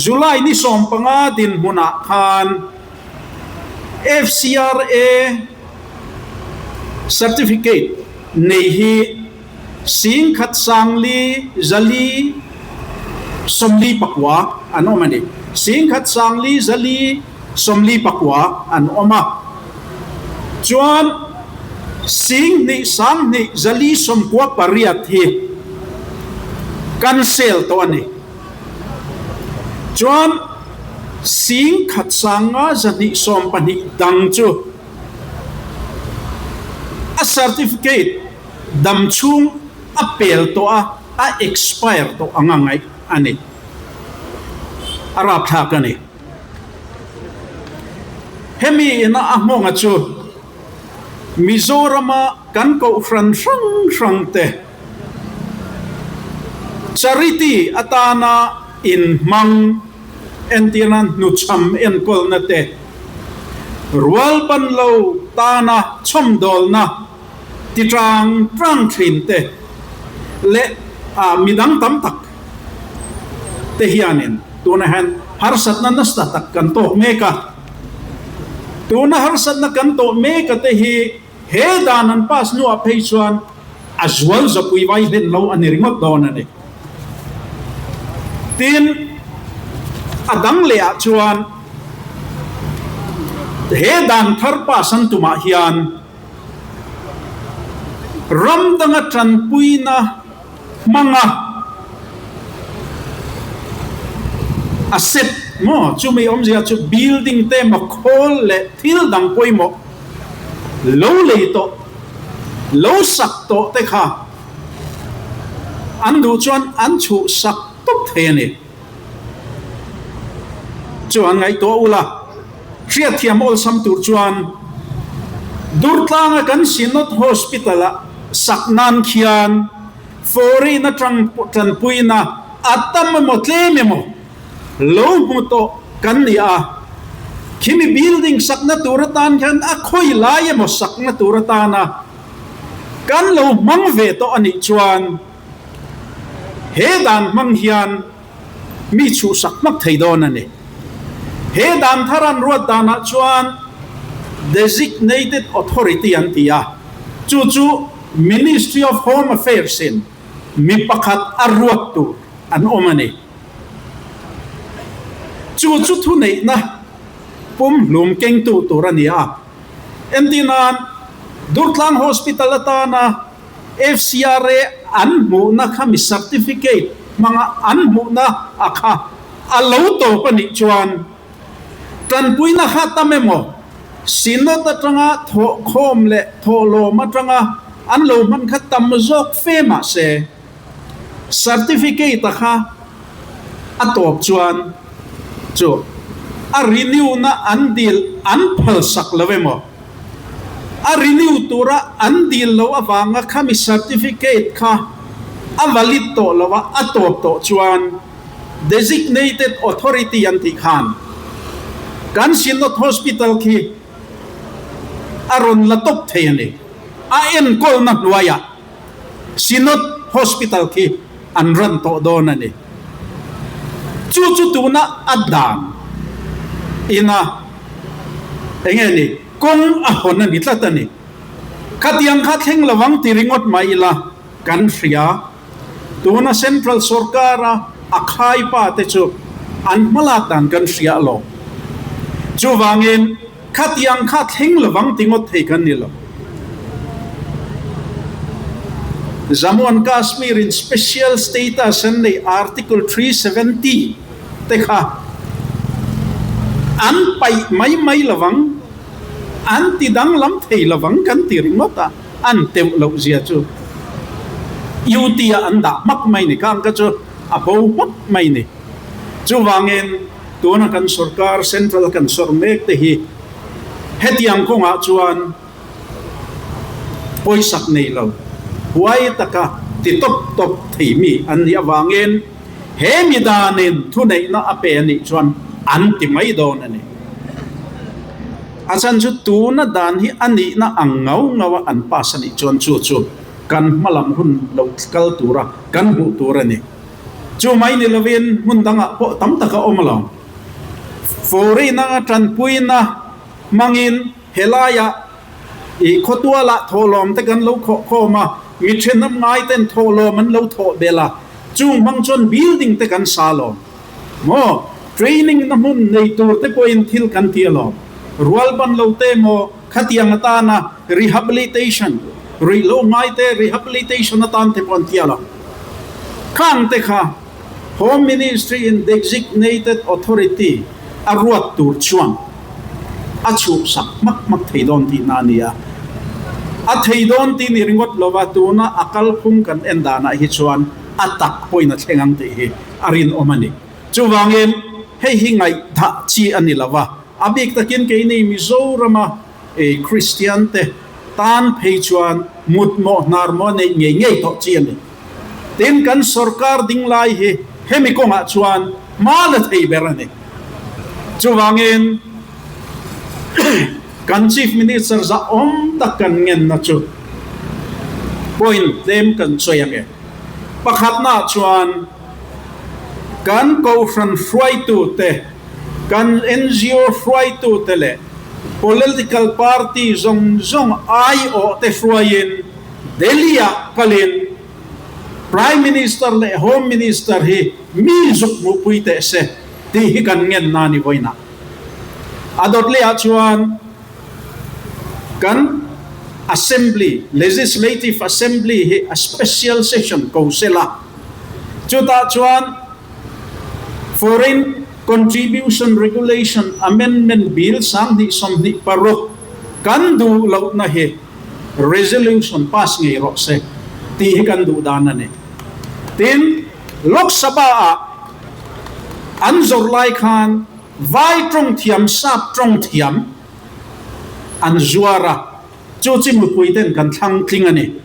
July ni 15 dinhmunah khan FCRA certificate nei hi 10 1,4 49 an awm a ni. 10 1,4 49 an awm a. Chuan 2 1 2 98 hi cancel tawh a ni. Chuan 1 5 120 dang chu a certificate dam chhung a pel tawh a, a expire tawh anga ngaih a ni. A rapthlak a ni. Hemi ina a hmawnga chu Mizorama kan kohhran hrang hrang te charity atana inhmang entirna hnuchham enkawlna te, rualban lo tana chhawmdawlna ti tang tang thin te leh midang tam tak te hianin. Tuna hian harsatna nasa tak kan tawk mek a. Tuna harsatna kan tawh mek a te hi he dan an pass hnuah phei chuan a zual zapui vai hlen lo a ni ringawt dawn a ni. Tin, a dang leh ah chuan he dan thar pass an tumah hian ram danga tanpuina hmanga asset maw chumi awmzia chu building te emaw khawl leh thil dang pawimawh lo lei tawh lo sak tawh te kha an duh chuan an chhuh sak tawp thei a ni. Chu an ngaihtuah ula, hriatthiam awlsam tur chuan Durtlanga kan Synod Hospital-a sak nan khian foreign atang tanpuina a tam emaw tlem emaw lo hmu tawh kan ni a, khimi building sakna tur atan khian a khawi lai emaw sakna tur atana kan lo hmang ve tawh a nih chuan he dan hmang hian mi chhuhsak hmak thei dawn a ni. He dan thar an ruat danah chuan Designated Authority an ti a, chu chu Ministry of Home Affairs in mi pakhat a ruat tur an awm a ni. Chu chu thuneihna pumhlum kengtu tur a ni a. Entirnan, Durtlang Hospital atana FCRA an hmuhna kha mi certificate hmanga an hmuhna a kha a lo tawp a nih chuan tanpuina kha tam emaw Synod atanga thawhkhawm leh thawhlawm atanga an lo hman kha tam zawk fe mahse certificate a kha a tawp chuan chu a renew na an dil an phalsak lo emaw A renew tura an dil loh avanga khami certificate kha a valid tawh lo a, a tawp tawh chuan designated authority an tih khan kan Synod Hospital khi a rawn la tawp thei a ni. A enkawlna hnuaiah Synod Hospital khi an run tawh dawn a ni. Chu chu tuna a dan ina enge ni kawng a hawn a ni tlat a ni. Khatiang kha thleng lovang ti ringawt mai ila kan hria. Tuna Central Sorkara a khai pa te chu an hmalak dan kan hria alawm. Chuvangin Khatiang kha thleng lovang ti ngawt thei kan ni lo. Jammu and Kashmir in special status an nei Article 370 te kha an paih mai mai lovang, an ti danglam thei lovang kan ti ringawt a, an teuh loh zia chu UT ah an dah hmak mai ni, khang kha chu a bo hmak mai ni. Chuvangin tuna kan sorkar central kan sawr mek te hi hetiang kawngah chuan pawisak nei lo, huai taka ti tawp tawp thei mi an nih avangin he mi danin thuneihna a pe a nih chuan an ti mai dawn a ni. A chhan chu tuna dan hi a nihna ang ngau ngau a an pass a nih chuan chu chu kan hmalam hun lo kal tura kan hmuh tur a ni. Chu mai ni lovin hmun dangah pawh tam tak a awm lo. Foreign anga tanpuina hmangin helaiah ih khawtualah thawhlawm te kan lo khawh khawm a, mi thenawm ngai ten thawhlawm an lo thawh belh a, chung hmang chuan building te kan sa alawm. Maw? Training na hmun nei tur te pawhin thil kan ti alawm. Rual ban lo te maw khatiang atana rehabilitation, ruihhlo ngai te rehabilitation atan te pawh an ti alawm. Khang te kha Home Ministry in Designated Authority a ruat tur chuan a chhuhsak hmak hmak thei dawn tihna a ni a. A thei dawn tih ni ringawt lova tuna a kalphung kan en danah hi chuan a tak pawhin a thleng ang tih hi a rinawm a ni. Chuvangin hei hi ngaihthah chi a ni lova, a bik takin keini Mizorama Kristian te tan phei chuan mutmawh hnarmawh neih ngei ngei tawh chi a ni. Tin, kan sorkar ding lai hi hemi kawngah chuan hma la thei ber a ni. Chuvangin kan Chief Minister zahawm tak kan ngenna chu point tlem kan sawi ang e. Pakhatnaah chuan. Kan Kohhran hruaitute, kan ngo hruaitute leh political party zawng zawng aiawhte hruaiin Delhi-ah kalin Prime Minister leh Home Minister hi mi zuk hmuhpui teh se tih hi kan ngen na ni vawiinah. A dawt lehah chuan kan Assembly, Legislative Assembly hi a special session ko se la, chutah chuan Foreign Contribution Regulation Amendment Bill 2026 kan duh lohna hi resolution pass ngei rawh se tih hi kan duh dan a ni. Tin, Lok Sabha-ah an zawrh lai khan Vai tawng thiam, sap tawng thiam an zuar a, chu chi mipui ten kan thlang tling a ni.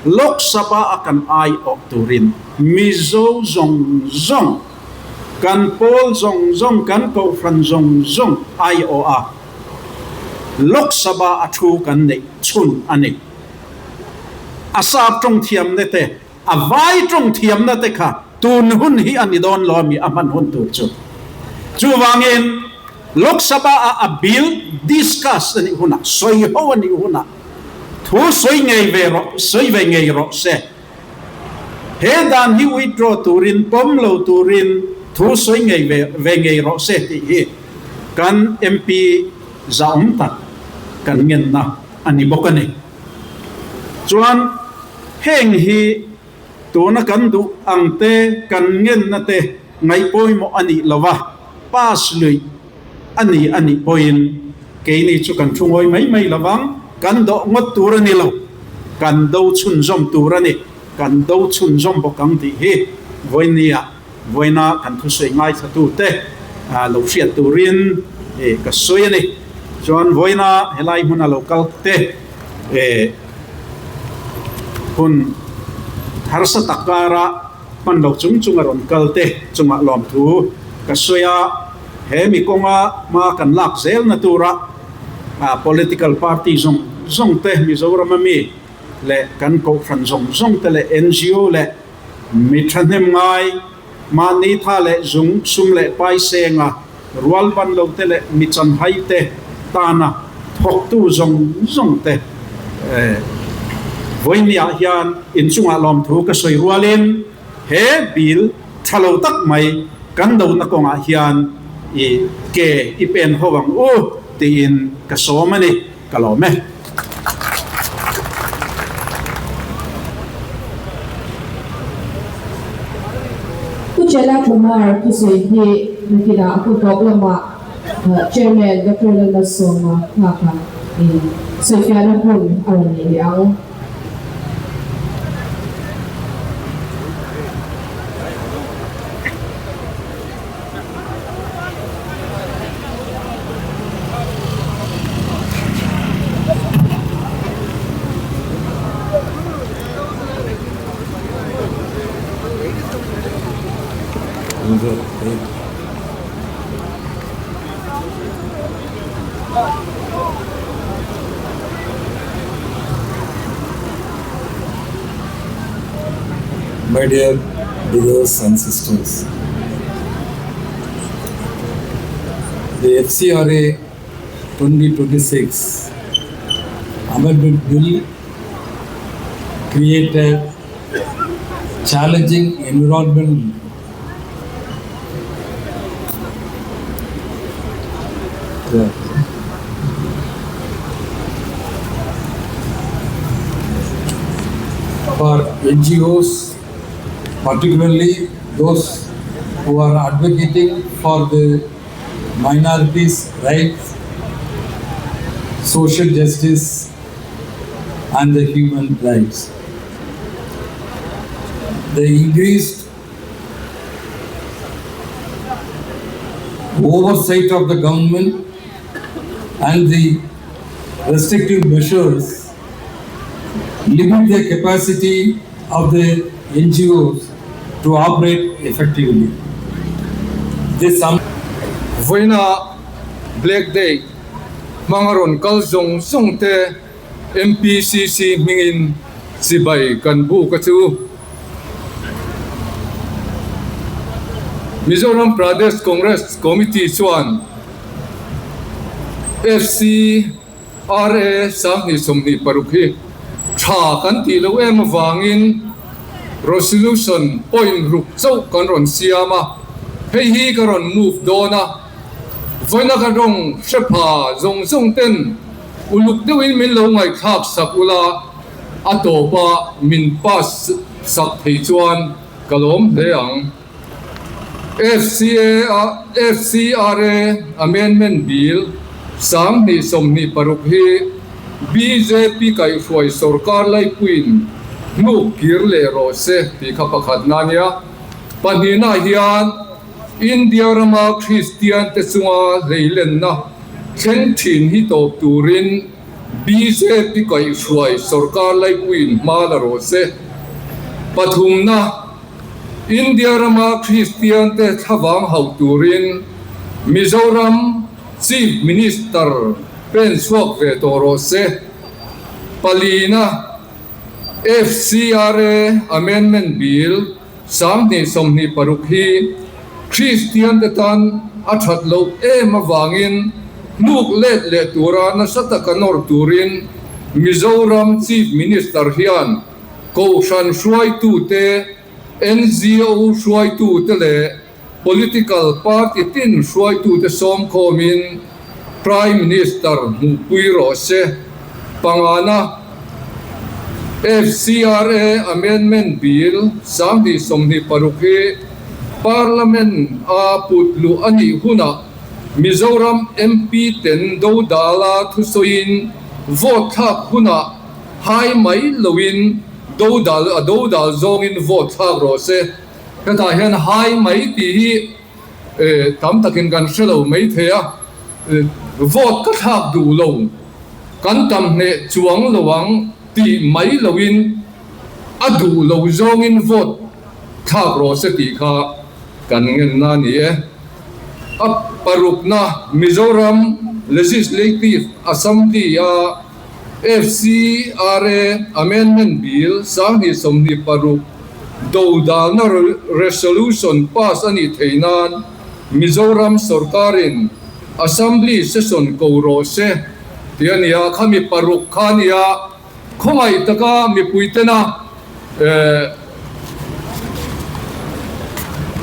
Lok Sabha a kan ai awh turin Mizo zawng zawng, kan pawl zawng zawng, kan kohhran zawng zawng ai awh a, Lok Sabha a thu kan neih chhun a ni. A sap tawng thiamna te, a vai tawng thiamna te kha tun hun hi a ni dawn lo a mi a hman hun tur chu. Chuvangin Lok Sabha ah a bill discuss a nih hunah, sawi ho a nih hunah thu sawi ngei ve rawh, sawi ve ngei rawh se. He dan hi withdraw turin, pawm lo turin thu sawi ngei ve ve ngei rawh se tih hi kan MP zahawm tak kan ngenna a ni bawk a ni. Chuan heng hi tuna kan duh ang te, kan ngenna te ngaih pawimawh a nih lo a, pass luih a ni a nih pawhin keini chu kan thu ngawi mai mai lo vang, kan dawh ngawt tur a ni lo, kan do chhunzawm tur a ni, kan do chhunzawm bawk ang tih hi vawinia vawiina kan thusawi ngaithlatute lo hriat turin ka sawi a ni. Chuan vawiina helai hmuna lo kal te hun harsa tak kara hman lo chung chung a rawn kal te chungah lawmthu ka sawi a, he mi kawnga hma kan lak zelna tura political party zawng zawng te, Mizoram ami leh kan kohhran zawng zawng te leh ngo leh mi thahnem ngai mahni tha leh zung sum leh pai senga rual ban lo te leh mi chanhai te tana thawktu zawng zawng te vawinia hian inchungah lawmthu ka sawi rualin he bill tha lo tak mai kan dona kawngah hian i ke i pen ho ang u tiin ka sawm a ni, ka lawm e. Pu Chela Kumar thusawi hi nakinah a hun tawp lamah Chairman Doctor Lalmalsawma nghaka in sawifiahna hun a rawn nei leh ang. My dear brothers and sisters, the FCRA 2026 Amendment Bill created challenging environment yeah. for NGOs, particularly those who are advocating for the minorities' rights, social justice, and the human rights. The increased oversight of the government and the restrictive measures limit the capacity of the NGOs to operate effectively. This Vawiina Black Day hmanga rawn kal zawng zawng te MPCC hmingin chibai kan buk a chu. Mizoram Pradesh Congress Committee chuan FCRA 2026 hi tha kan tih loh em avangin Resolution point ruk chauh kan rawn siam a, hei hi ka rawn move dawn a, vawiina ka rawng hre pha zawng zawng ten uluk deuhin min lo ngaihthlak sak ula, a tawpa min pass sak thei chuan ka lawm hle ang. FCA FCRA Amendment Bill 2026 hi bjp kaihhruai sorkar laipuiin hnuk kir leh rawh se tih kha pakhatna a nia. Pahnihnaah hian India rama Kristian te chunga hleilenna thleng thin hi tawp turin bjp kaihhruai sorkar laipuiin hma la rawh se. Pathumna. India rama Kristiante thlavang hauh turin Mizoram Chief Minister pen chhuak ve tawh rawh se. Palina, FCRA Amendment Bill 2026 hi Kristiante tan a that loh em avangin hnuk let leh tura nasa taka nawr turin Mizoram Chief Minister hian Kohhran hruaitute, NGO hruaitute leh political party tin hruaitute sawmkhawmin Prime Minister hmuhpui rawh se. Pangana, FCRA Amendment Bill 2026 hi Parliament a put luh a nih hunah Mizoram MP ten dodala thusawiin vote thlak hunah Hai mai loin dodal a dodal zawngin vote thlak rawh se. Hetah hian hai mai tih hi tam takin kan hre lo mai thei a, vote ka thlak duh lo, kan tam hneh chuang lo ang tih mai loin a duh lo zawngin vote thlak rawh se tih kha kan ngenna a ni e. A parukna Mizoram Legislative Assembly a FCRA Amendment Bill 2026 dodalna resolution pass a nih theih nan Mizoram sorkarin Assembly session ko rawh se tih a ni a, khami paruk kha a ni a, khawngaih taka mipui tena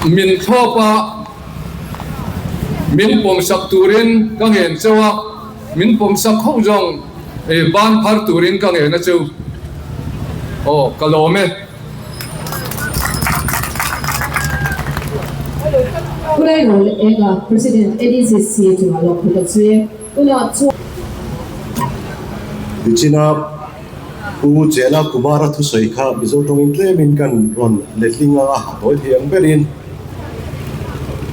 min thlawp a, min pawmsak turin ka ngen cheu a, min pawmsak ho zawng ban phar turin ka ngen a cheu. Aw, ka lawm e. Khawlai Enga President NECC chungah lawmthu ka chhui. Tunah chuan. Tichina Pu Jela Kumara thusawi kha Mizo tawngin tlemin kan rawn letling ang a, a tawi thei ang berin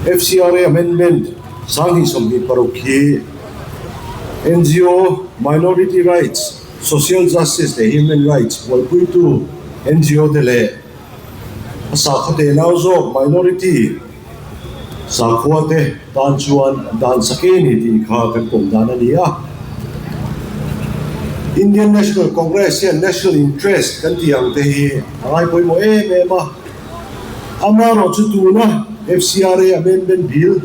FCRA Amendment 2026 hi NGO, Minority Rights, Social Justice leh Human Rights buaipuitu NGO te leh a sakhaw tenau zawk minority sakhua te tan chuan dan sak e ni tih kha kan pawm dan a ni a. Indian National Congress hian national interest kan tih ang te hi a ngai pawimawh em em a. Amaherawhchu tuna FCRA Amendment Bill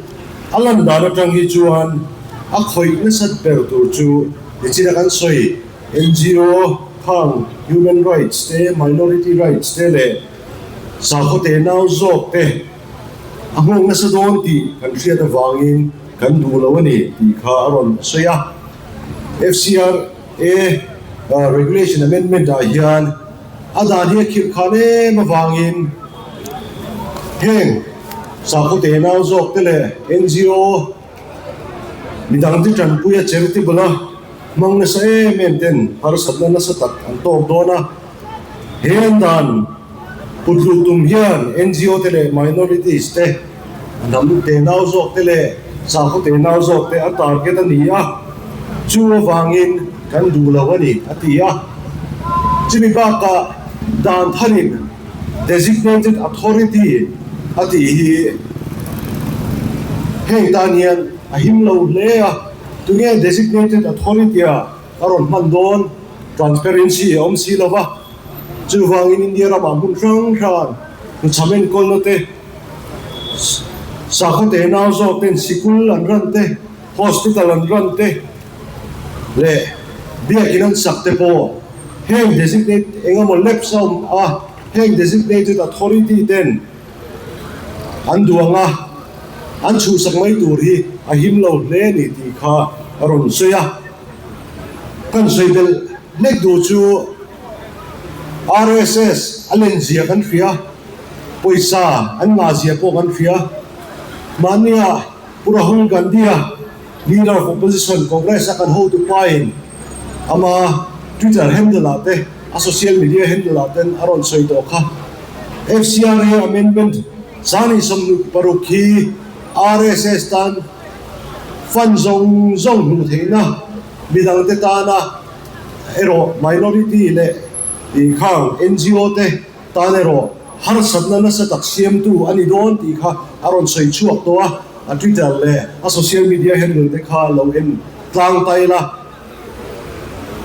a lan dan atang hi chuan a khawih nasat ber tur chu nichina kan sawi NGO khang human rights te, minority rights te leh sakhaw tenau zawk te a nghawng nasa dawn tih kan hriat avangin kan duh lo a ni tih kha a rawn sawi a. FCRA Regulation Amendment ah hian a dan hi a khirh khan em avangin heng sakhaw tenau zawk te leh NGO Midang te tanpui a charitable a hmang nasa em em ten harsatna nasa tak an tawk dawn a. He an dan put luh tum hian NGO te leh minorities te, hnam tenau zawk te leh sakhaw tenau zawk te a target a ni a, chu avangin kan duh lo a ni, a ti a. Chumi bakah dan tharin Designated Authority a tih hi heng tan hian a him lo hle a, tunge Designated Authority a a rawn hman dawn? Transparency a awm si lo va, chuvangin India ramah hmun hrang hrang hnuchham enkawlna te. Sakhaw tenau zawk ten sikul an ran te, hospital an ran te leh biakin an sak te pawh heng designate eng emaw lapse a awm a, heng designated authority ten an duang a, an chhuhsak mai tur hi a him lo hle a ni tih kha a rawn sawi a. Kan sawi belh hlek duh chu RSS a lenzia kan hria, pawisa an ngahzia pawh kan hria. Mahnia Pu Rahul Gandhi-a Leader of Opposition Congress-a kan hotu pain ama Twitter handle-ah te, a social media handle-ah ten a rawn sawi tawh kha. FCRA Amendment 126 hi RSS tan fund zawng zawng hmuh theihna midangte tana erawh minority leh khang NGO te tan erawh harsatna nasa tak siamtu a ni dawn tih kha a rawn sawi chhuak tawh a, a Twitter leh a social media handle te kha lo en tlang ta ila.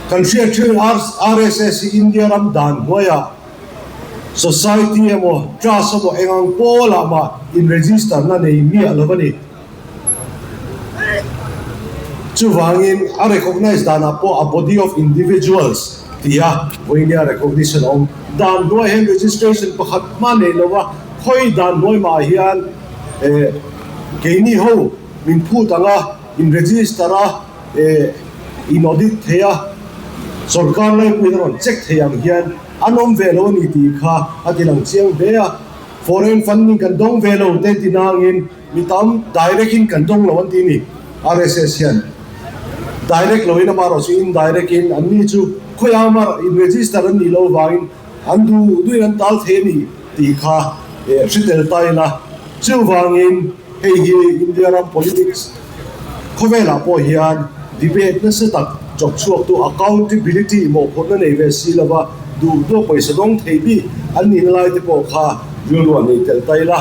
Kan hriat thin RSS hi India ram dan hnuaiah society emaw trust emaw eng ang pawlah mah in register na nei miah lo a ni. Chuvangin a recognise danah pawh a body of individuals tia vawinia recognition a awm. Dan hnuai hian registration pakhat hma nei lo a, khawi dan hnuai mah hian eh keini ho min phut ang a, in register a, eh in audit thei a, sorkar laipuiin a rawn check thei ang hian an awm ve lo a ni tih kha a ti lang chiang hle a. Foreign funding kan dawng ve lo te ti nangin Mi tam direct in kan dawng lo an ti ni. RSS hian direct lo in amarawh chu indirect in an ni chu khawiah amar in register an nih loh vangin an duh duhin an tal thei a ni tih kha hre tel ta ila. Chuvangin hei hi India ram politics khawvelah pawh hian debate nasa tak chawk chhuaktu accountability mawhphurhna nei ve si lova duh duh pawisa dawng thei bik an nihna lai te pawh kha rilru a nei tel ta ila.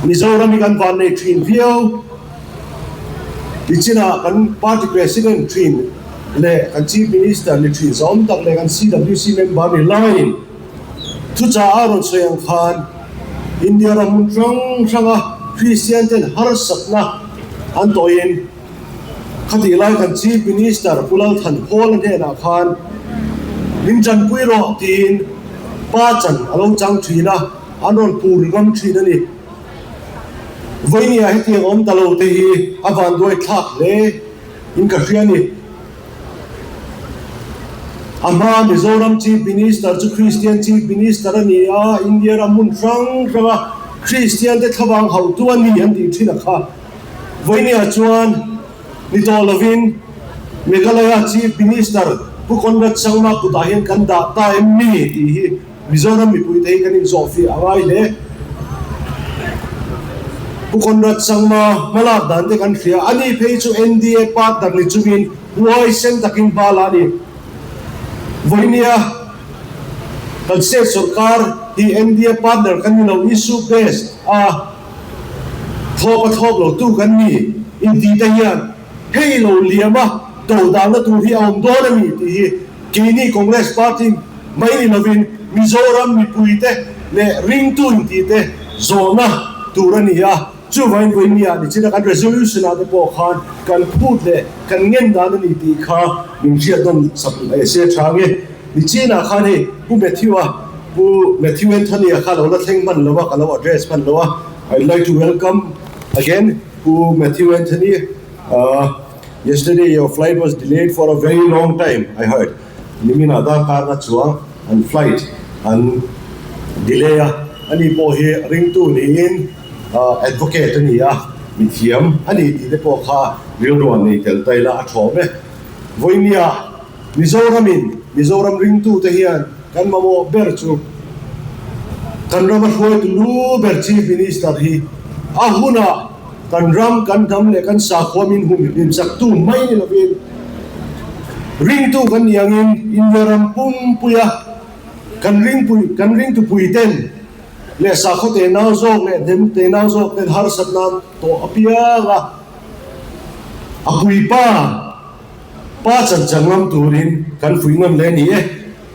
Mizoram hi kan van nei thin viau. Tichinah kan party president thin leh kan chief minister ni thin zawm tak leh kan CWC member ni laiin thuchah a rawn sawi ang khan India ram hmun hrang hranga Kristian ten harsatna an tawhin Khatih lai kan Chief Minister Pu Lalthanhawla hnenah khan min tanpui rawh tiin pa chan a lo chang thin a, an rawn pur ngam thin a ni. Vawinia hetiang awm ta lo te hi a vanduai thlak hle in ka hria a ni. A hma Mizoram Chief Minister chu Kristian Chief Minister a ni a, India ram hmun hrang hranga Kristian te thlavang hauhtu a ni an tih thin a kha. Vawinia chuan ni tawh lovin Meghalaya Chief Minister Pu Conrad Sangma kutah hian kan dah ta em mi tih hi Mizoram mipuite hi kan inzawhfiah a ngai hle. Pu Conrad Sangma hmalak dan te kan hria, ani phei chu NDA partner ni chungin huaisen takin hma la a ni. Vawinia kan state sorkar hi NDA partner kan ni lo, issue based a. Thlawp a thlawp lo tu kan ni inti te hian hei lo liam a do danna tur hi a awm dawn a ni tih hi keini Congress party mai ni lovin Mizoram mipui te leh ringtu inti te zawhna tur a ni a, chuvangin vawinia nichina kan resolution ah te pawh khan kan phut leh kan ngen dan a ni tih kha min hriat nawn sak se tha nge. Nichina khan hei Pu Matthew-a Pu Matthew Anthony-a kha lo la thleng hman lo a, ka lo address hman lo a. I'd like to welcome again Pu Matthew Anthony. Yesterday your flight was delayed for a very long time, I heard. Nimin ah darkar na chuang an flight an delay a, ani pawh hi ringtu niin advocate a ni a, mithiam a ni tih te pawh kha rilru an nei tel ta ila a thawm e. Vawinia Mizoramin Mizoram ringtute hian kan mamawh ber chu kan rama hruaitu lu ber Chief Minister hi a hunah kan ram, kan hnam leh kan sakhua min hum hlimsaktu mai ni lovin ringtu kan nih angin India ram pumpuia kan ringpui kan ringtupuiten leh sakhaw tenau zawk leh hnem tenau zawk ten harsatna tawh apiang a a puipa Pa chan chan ngam turin kan fuih nawn leh a ni e.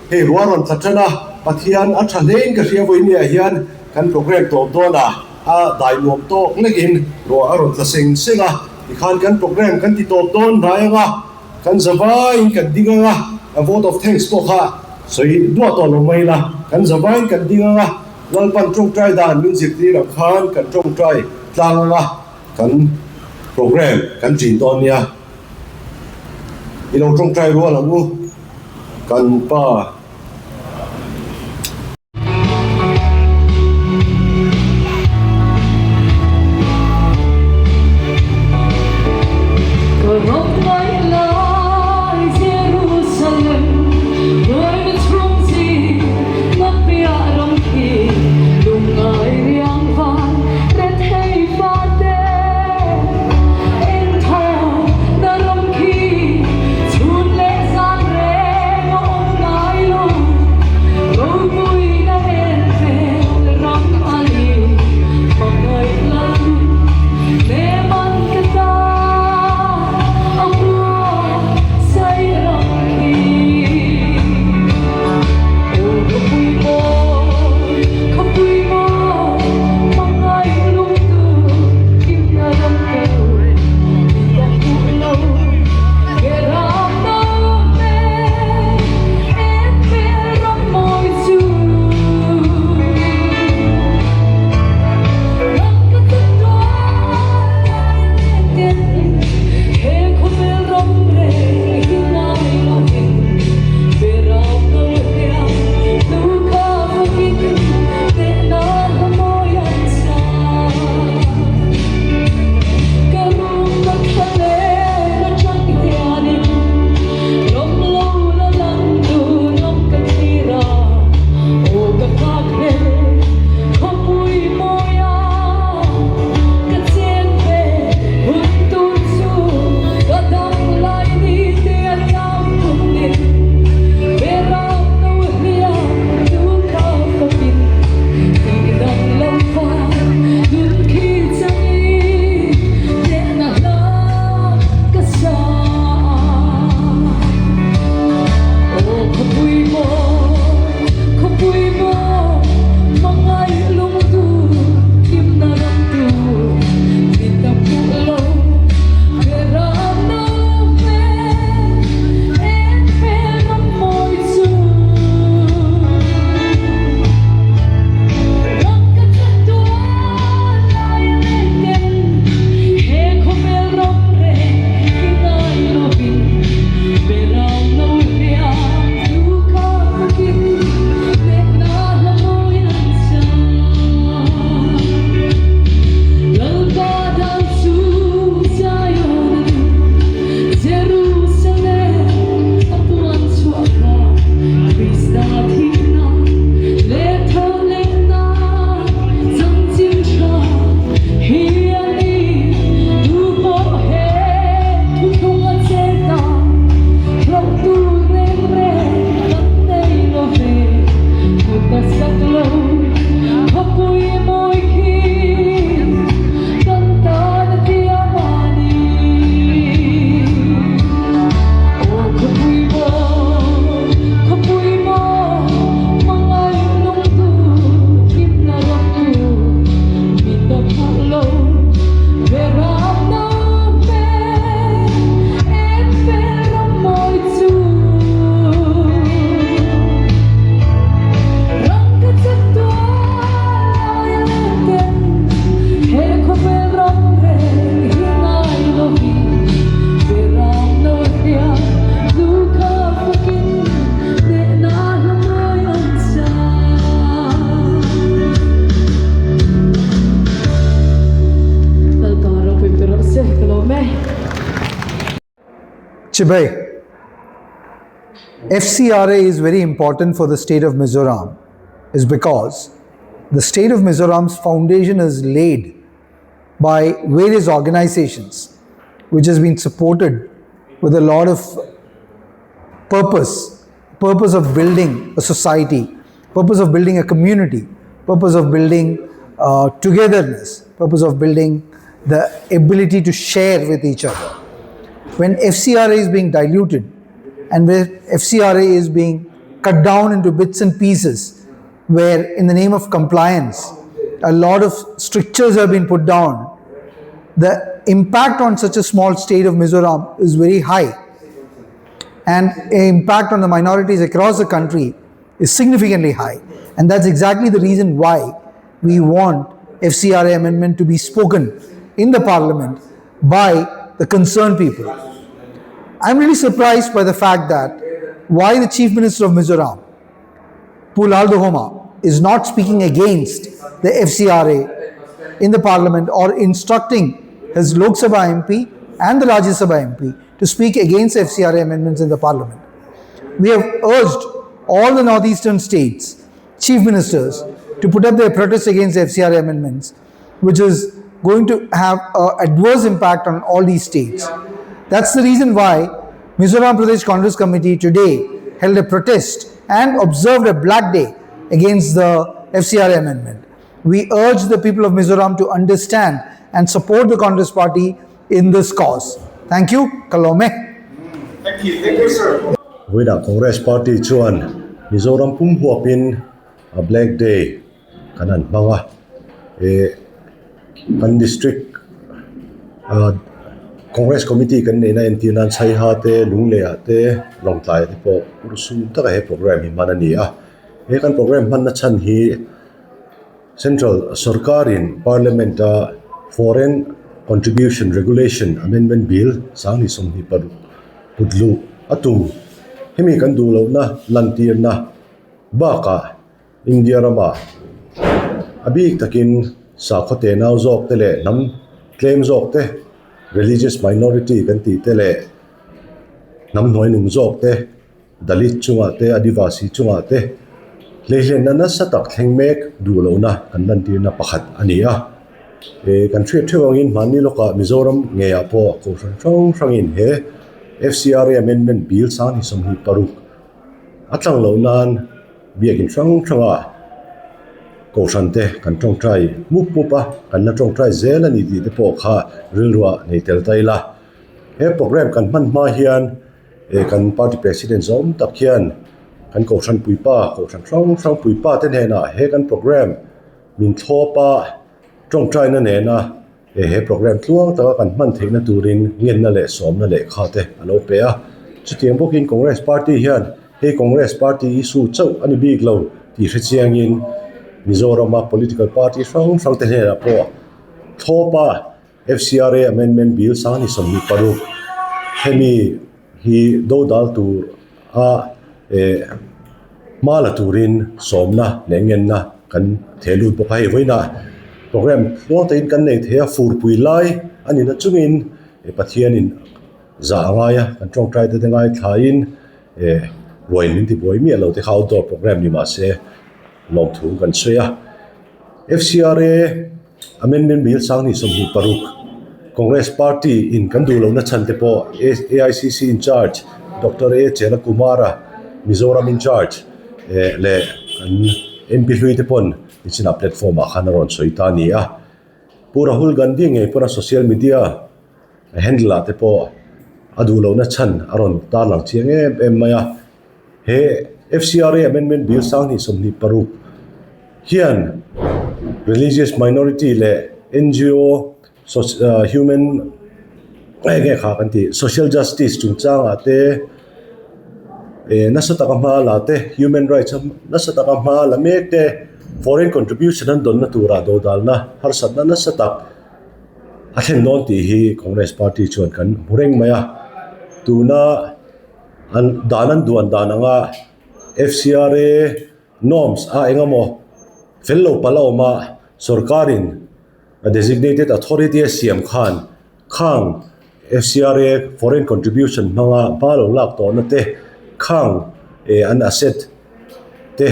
Hei ruah rawn tla tan a, Pathian a tha hlein ka hria vawinia hian kan program tawp dawn a. a dai nuam tawk lekin ruah a rawn tla seng seng a, tikhan kan program kan ti tawp dawn hnai ang a, kan zavaiin kan ding ang a, a vote of thanks pawh kha sawi duah tawh lo mai ila, kan zavaiin kan ding ang a, Lalpan tawngtai dan min zirtir ang khan kan tawngtai tlang ang a, kan program kan ṭin dawn nia. I lo tawngtai rual ang u, kan pa. Chibai. FCRA is very important for the state of Mizoram is because the state of Mizoram's foundation is laid by various organizations which has been supported with a lot of purpose purpose of building a society purpose of building a community purpose of building uh, togetherness purpose of building the ability to share with each other when FCRA is being diluted and where FCRA is being cut down into bits and pieces, where in the name of compliance A lot of strictures have been put down. The impact on such a small state of Mizoram is very high. And impact on the minorities across the country is significantly high. And that's exactly the reason why we want FCRA amendment to be spoken in the parliament by the concerned people. I'm really surprised by the fact that why the Chief Minister of Mizoram, Pu Lalduhoma, is not speaking against the FCRA in the parliament or instructing his Lok Sabha MP and the Rajya Sabha MP to speak against FCRA amendments in the parliament. We have urged all the northeastern states, chief ministers, to put up their protest against the FCRA amendments, which is going to have an adverse impact on all these states. That's the reason why Mizoram Pradesh Congress Committee today held a protest and observed a black day against the FCRA amendment. We urge the people of Mizoram to understand and support the Congress party in this cause. Thank you. Kalome. Thank you. Thank you, sir. Vawiinah Congress Party chuan Mizoram pum huapin a Black Day kan han hmang a, eh kan district ah Congress Committee kan neihna entir nan Chhaiha te, Lungleiah te, Lawngtlaiah te pawh urhsun taka he program hi hman a ni a. He kan program hmanna chhan hi Central sorkarin Parliament-a Foreign Contribution Regulation Amendment Bill 2026 put luh a tum. Hemi kan duh lohna lantirna bakah India rama a bik takin sakhaw tenau zawk te leh hnam tlem zawk te, religious minority kan tih te leh hnam hnuainung zawk te, Dalit chungah te, Adivasi chungah te hleihlenna nasa tak thleng mek duh lohna kan lantirna pakhat a ni a. E kan hriat theuh angin hmanni lawkah Mizoram ngeiah pawh Kohhran hrang hrangin he FCRA Amendment Bill 2026 a tlang loh nan biakin hrang hranga Kohhran te kan tawngtai mup mup a, kan la tawngtai zel a ni tih te pawh kha rilruah nei tel ta ila. He program kan hman hma hian Eh kan party president zawm tak hian kan kohhran puipa, kohhran hrang hrang puipa te hnenah he kan program min thlawp a, tawngtaina nena eh he program tluang taka kan hman theihna turin ngenna leh sawmna lehkha te a lo pe a. Chutiang bawkin Congress party hian hei Congress party issue chauh a ni bik lo tih hrechiangin Mizorama political party hrang hrang te hnenah pawh thlawp a, FCRA Amendment Bill 2026 hemi hi dodal tur a eh hma la turin sawmna leh ngenna kan theh lut bawk a, hei vawiinah program tluang takin kan nei thei a, furpui lai a ni na chungin Pathianin zah a ngai a, kan tawngtai te te ngaithlain eh ruain min ti buai miah lo te kha outdoor program ni mahse lawmthu kan sawi a, FCRA. Amendment Bill 2026 Congress Party in kan duh lohna chhan te pawh AICC in charge Doctor A Chela Kumara Mizoram in charge leh kan MP hlui te pawn nichinah platform ah khan a rawn sawi ta a ni a. Pu Rahul Gandhi ngei pawn a social media handle ah te pawh a duh lohna chhan a rawn tarlang chiang em em mai a. He FCRA Amendment Bill 2026 hian religious minority leh ngo human eng nge kha kan tih social justice chungchangah te eh nasa taka hma la te human rights nasa taka hma la mek te foreign contribution an dawnna turah dodalna harsatna nasa tak a thlen dawn tih hi Congress party chuan kan hmu reng mai a tuna. An dan an duan dan anga FCRA norms a eng emaw fel lo palh a awm a, sorkarin a designated authority a siam khan khang FCRA foreign contribution hmanga hma lo lak tawhna te khang eh an asset te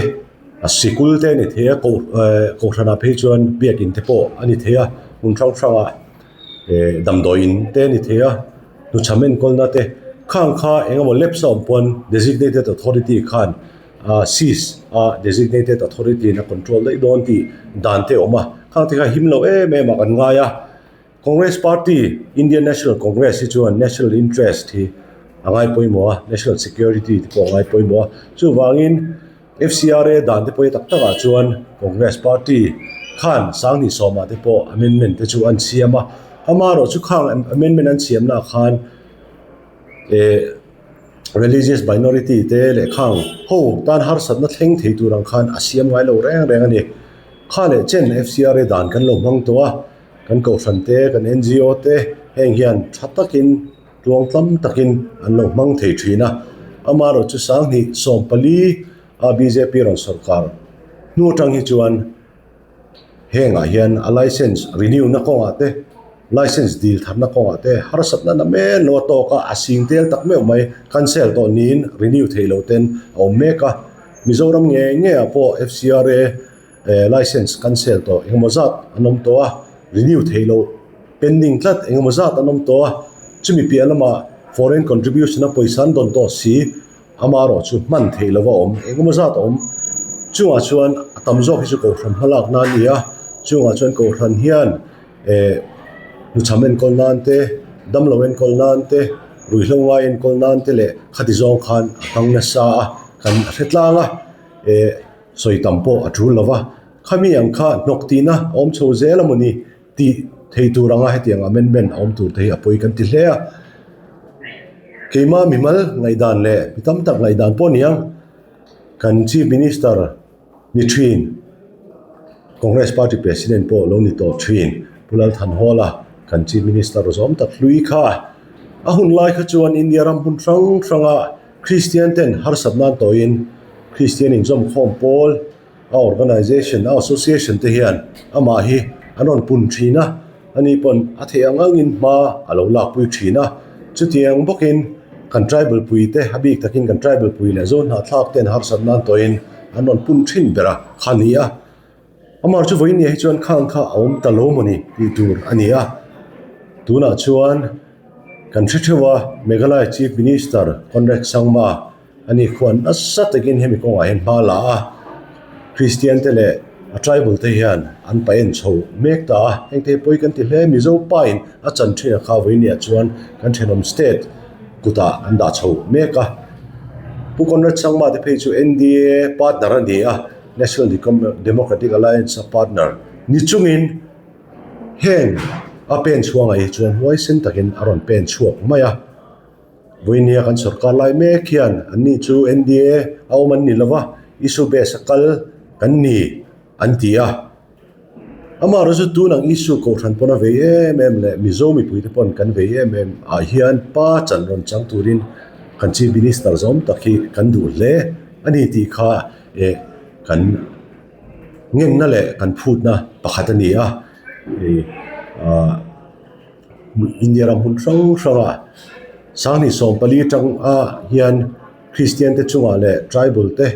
a sikul te a ni thei a koh eh kohhranah phei chuan biakin te pawh a ni thei a hmun hrang hrangah. Eh damdawi in te a ni thei a, hnuchham enkawlna te khang kha eng emaw lapse a awm pawn designated authority khan ah seize a designated authority in a control daih dawn tih dan te a awm a, khang te kha him lo em em ah kan ngai a, Congress party Indian National Congress hi chuan national interest hi a ngai pawimawh a, national security te pawh a ngai pawimawh a, chuvangin FCRA dan te pawh hi tak takah chuan Congress party Khan Sanghnih sawmah te pawh amendment te chu an siam a, amaherawhchu khang amendment an siamnaah khan eh religious minority te leh khang ho tan harsatna thleng thei tur ang khan a siam ngai lo reng reng a ni. Kha leh chen FCRA dan kan lo hmang tawh a, kan kohhran te, kan NGO te heng hian tha takin tluang tlam takin an lo hmang thei thin a, amaherawhchu Sanghnih 14 a bjp rawn sawrkar hnu atang hi chuan hengah hian a license renew na kawngah te license dil tharna kawngah te harsatna na men lo a tawk a a sing tel tak meuh mai cancel tawh niin renew theih loh ten a awm mek a Mizoram nge nge ah pawh FCRA eh license cancel tawh engemaw zat an awm tawh a renew theih loh pending tlat engemaw zat an awm tawh a chumi piah lamah foreign contribution a pawisa an dawn tawh si. Amaherawh chu hman theih lova awm engemaw zat a awm. Chungah chuan a tam zawk hi chu kohhran hmalak na a ni a, chungah chuan kohhran hian eh hnuchham enkawl nan te, damlo enkawl nan te, ruihhlo ngai enkawl nan te leh khati zawng khan a hmang nasa a, kan hre tlang a, eh sawi tam pawh a tul lova. Khami ang kha hnawk tihna a awm chho zel a mawni tih thei tur anga hetiang amendment a awm tur te hi a pawi kan ti hle a. Keimah mimal ngaihdan leh mi tam tak ngaihdan pawh ni ang, kan Chief Minister ni thin, Congress Party President pawh lo ni tawh thin Pu Lal Thanhawla kan Chief Minister zawm tak hlui kha a hun lai kha chuan India ram hmun hrang hranga Kristian ten harsat nan tawhin Kristian inzawmkhawm pawl a organization a association te hian amah hi an rawn pun thin a, ani pawn a theih ang angin hma a lo lakpui thin a, chutiang bawkin kan tribal pui te a bik takin kan tribal pui leh zo hnahthlak ten harsat nan tawhin an rawn pun thin ber a kha ni a, amah chu vawiin ni ah hi chuan khang kha a awm ta lo mawni tih tur a ni a, tunah chuan kan hre theuh a Meghalaya Chief Minister Conrad Sangma. Ani khuan nasa takin hemi kawngah hian hma la a, Kristian te leh a tribal te hian an pa en chho mek ta a, heng te hi pawi kan ti hle, Mizo pa in a chan thin a kha vawinia chuan kan thenawm state kutah an dah chho mek a. Pu Conrad Sangma te phei chu NDA partner a ni a, National Democratic Alliance a partner ni chungin heng a pen chhuangah hi chuan huaisen takin a rawn pen chhuak mai a. Vawinia kan sorkar lai mek hian anni chu NDA a awm an ni lova, issue base a kal kan ni an ti a. Amaherawhchu tun ang issue kohhran pawn a vei em em leh Mizo mipuite pawn kan vei em em ah hian pa chan rawn chang turin kan Chief Minister zawm tak hi kan duh hle a ni tih kha eh kan ngenna leh kan phutna pakhat a ni a. Hei ah. India ram hmun hrang hranga Sanghnih 14 atanga hian Kristian te chungah leh tribal te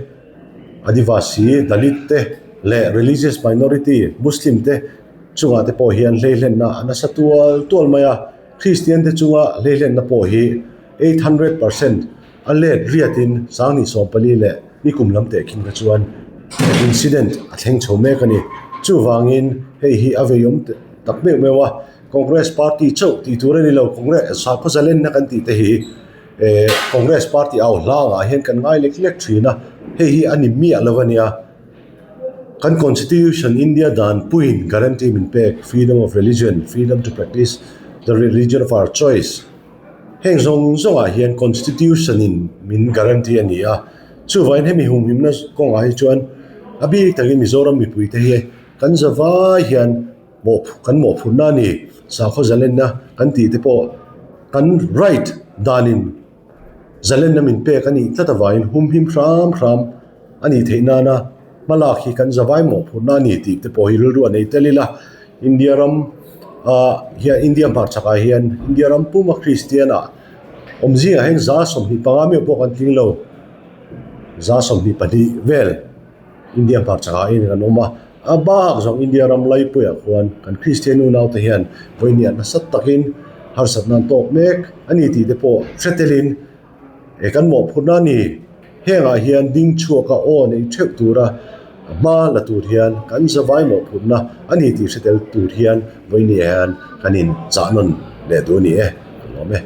Adivasi Dalit te leh religious minority Muslim te chungah te pawh hian hleihlenna a nasa tual tual mai a, Kristian te chunga hleihlenna pawh hi 800% a let riatin Sanghnih 14 leh nikum lam teh khin kha chuan incident a thleng chho mek a ni. Chuvangin hei hi a veiawm tak meuh meuh a, Congress party chauh tih tur a ni lo, Congress sakhaw zalenna kan tih te hi eh Congress party au hlangah hian kan ngai lek lek thin a, hei hi a ni miah lo a nia. Kan constitution India dan puiin guarantee min pek freedom of religion, freedom to practice the religion of our choice heng zawng zawngah hian constitution in min guarantee a ni a, chuvangin hemi humhimna kawngah hi chuan a bik takin Mizoram mipuite hi kan zavai hian mawh kan mawhphurhna a ni, sakhaw zalenna kan tih te pawh kan right danin zalenna min pek a nih tlat avangin humhim hram hram a nih theih nana hmalak hi kan zavai mawhphurhna a ni tih te pawh hi rilru a nei tel ila, India ram ah hian India hmarchhak ah hian India ram puma Kristian ah awm zingah hian 25 meuh pawh kan tling lo, 22 vel. India hmarchak ah in kan awm a, a bak zawng India ram laipuiah khuan kan Kristian unaute hian vawinia nasa takin harsatna an tawk mek a ni tih te pawh hre telin he kan mawhphurhna a ni. Hengah hian ding chhuaka aw nei theuh tura hma la tur hian kan zavai mawhphurhna a ni tih hre tel tur hian vawinia hian kan in chah nawn leh duh a ni e, ka lawm e.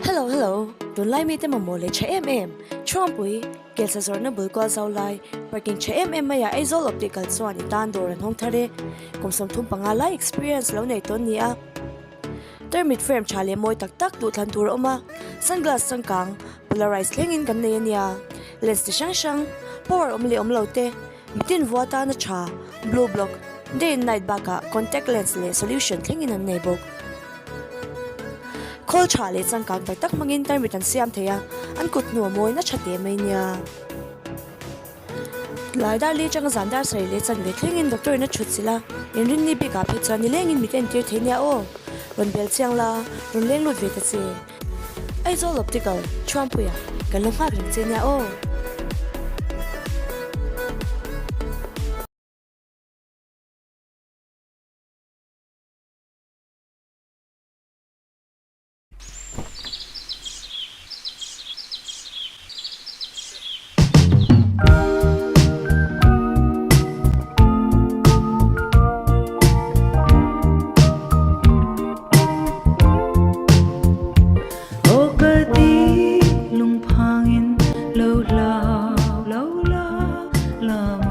Hello hello, tunlai mite mamawh leh tha em em, Thuampui. Kelsa zawrhna bul kual zau lai, parking tha em em maiah Aizawl Optical chuan i tan dawr an hawng thar e. Kum 35 lai experience lo nei tawn ni a. Tarmit frame tha leh mawi tak tak duhthlan tur a awm a, sunglass changkang, polarized thlengin kan nei a nia. Lens ti hrang hrang, power awm leh awm lo te, mitin vua tana tha, blue block, day and night bakah contact lens leh solution thlengin an nei bawk. Khawl tha leh changkang tak tak hmangin tarmit an siam thei a, an kut hnu a mawi na tha teh mai nia. Lai dar li atanga zan dar sarih leh chanve thlengin doctor in a thut chilh a, inrinni bikah phei chuan nilengin mit entir thei nia aw. Rawn bel chiang la, rawn leng lut ve ta che. Aizawl Optical, Thuampuia, kan lo nghak reng che nia aw.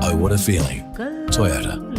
Oh, what a feeling. Toyota.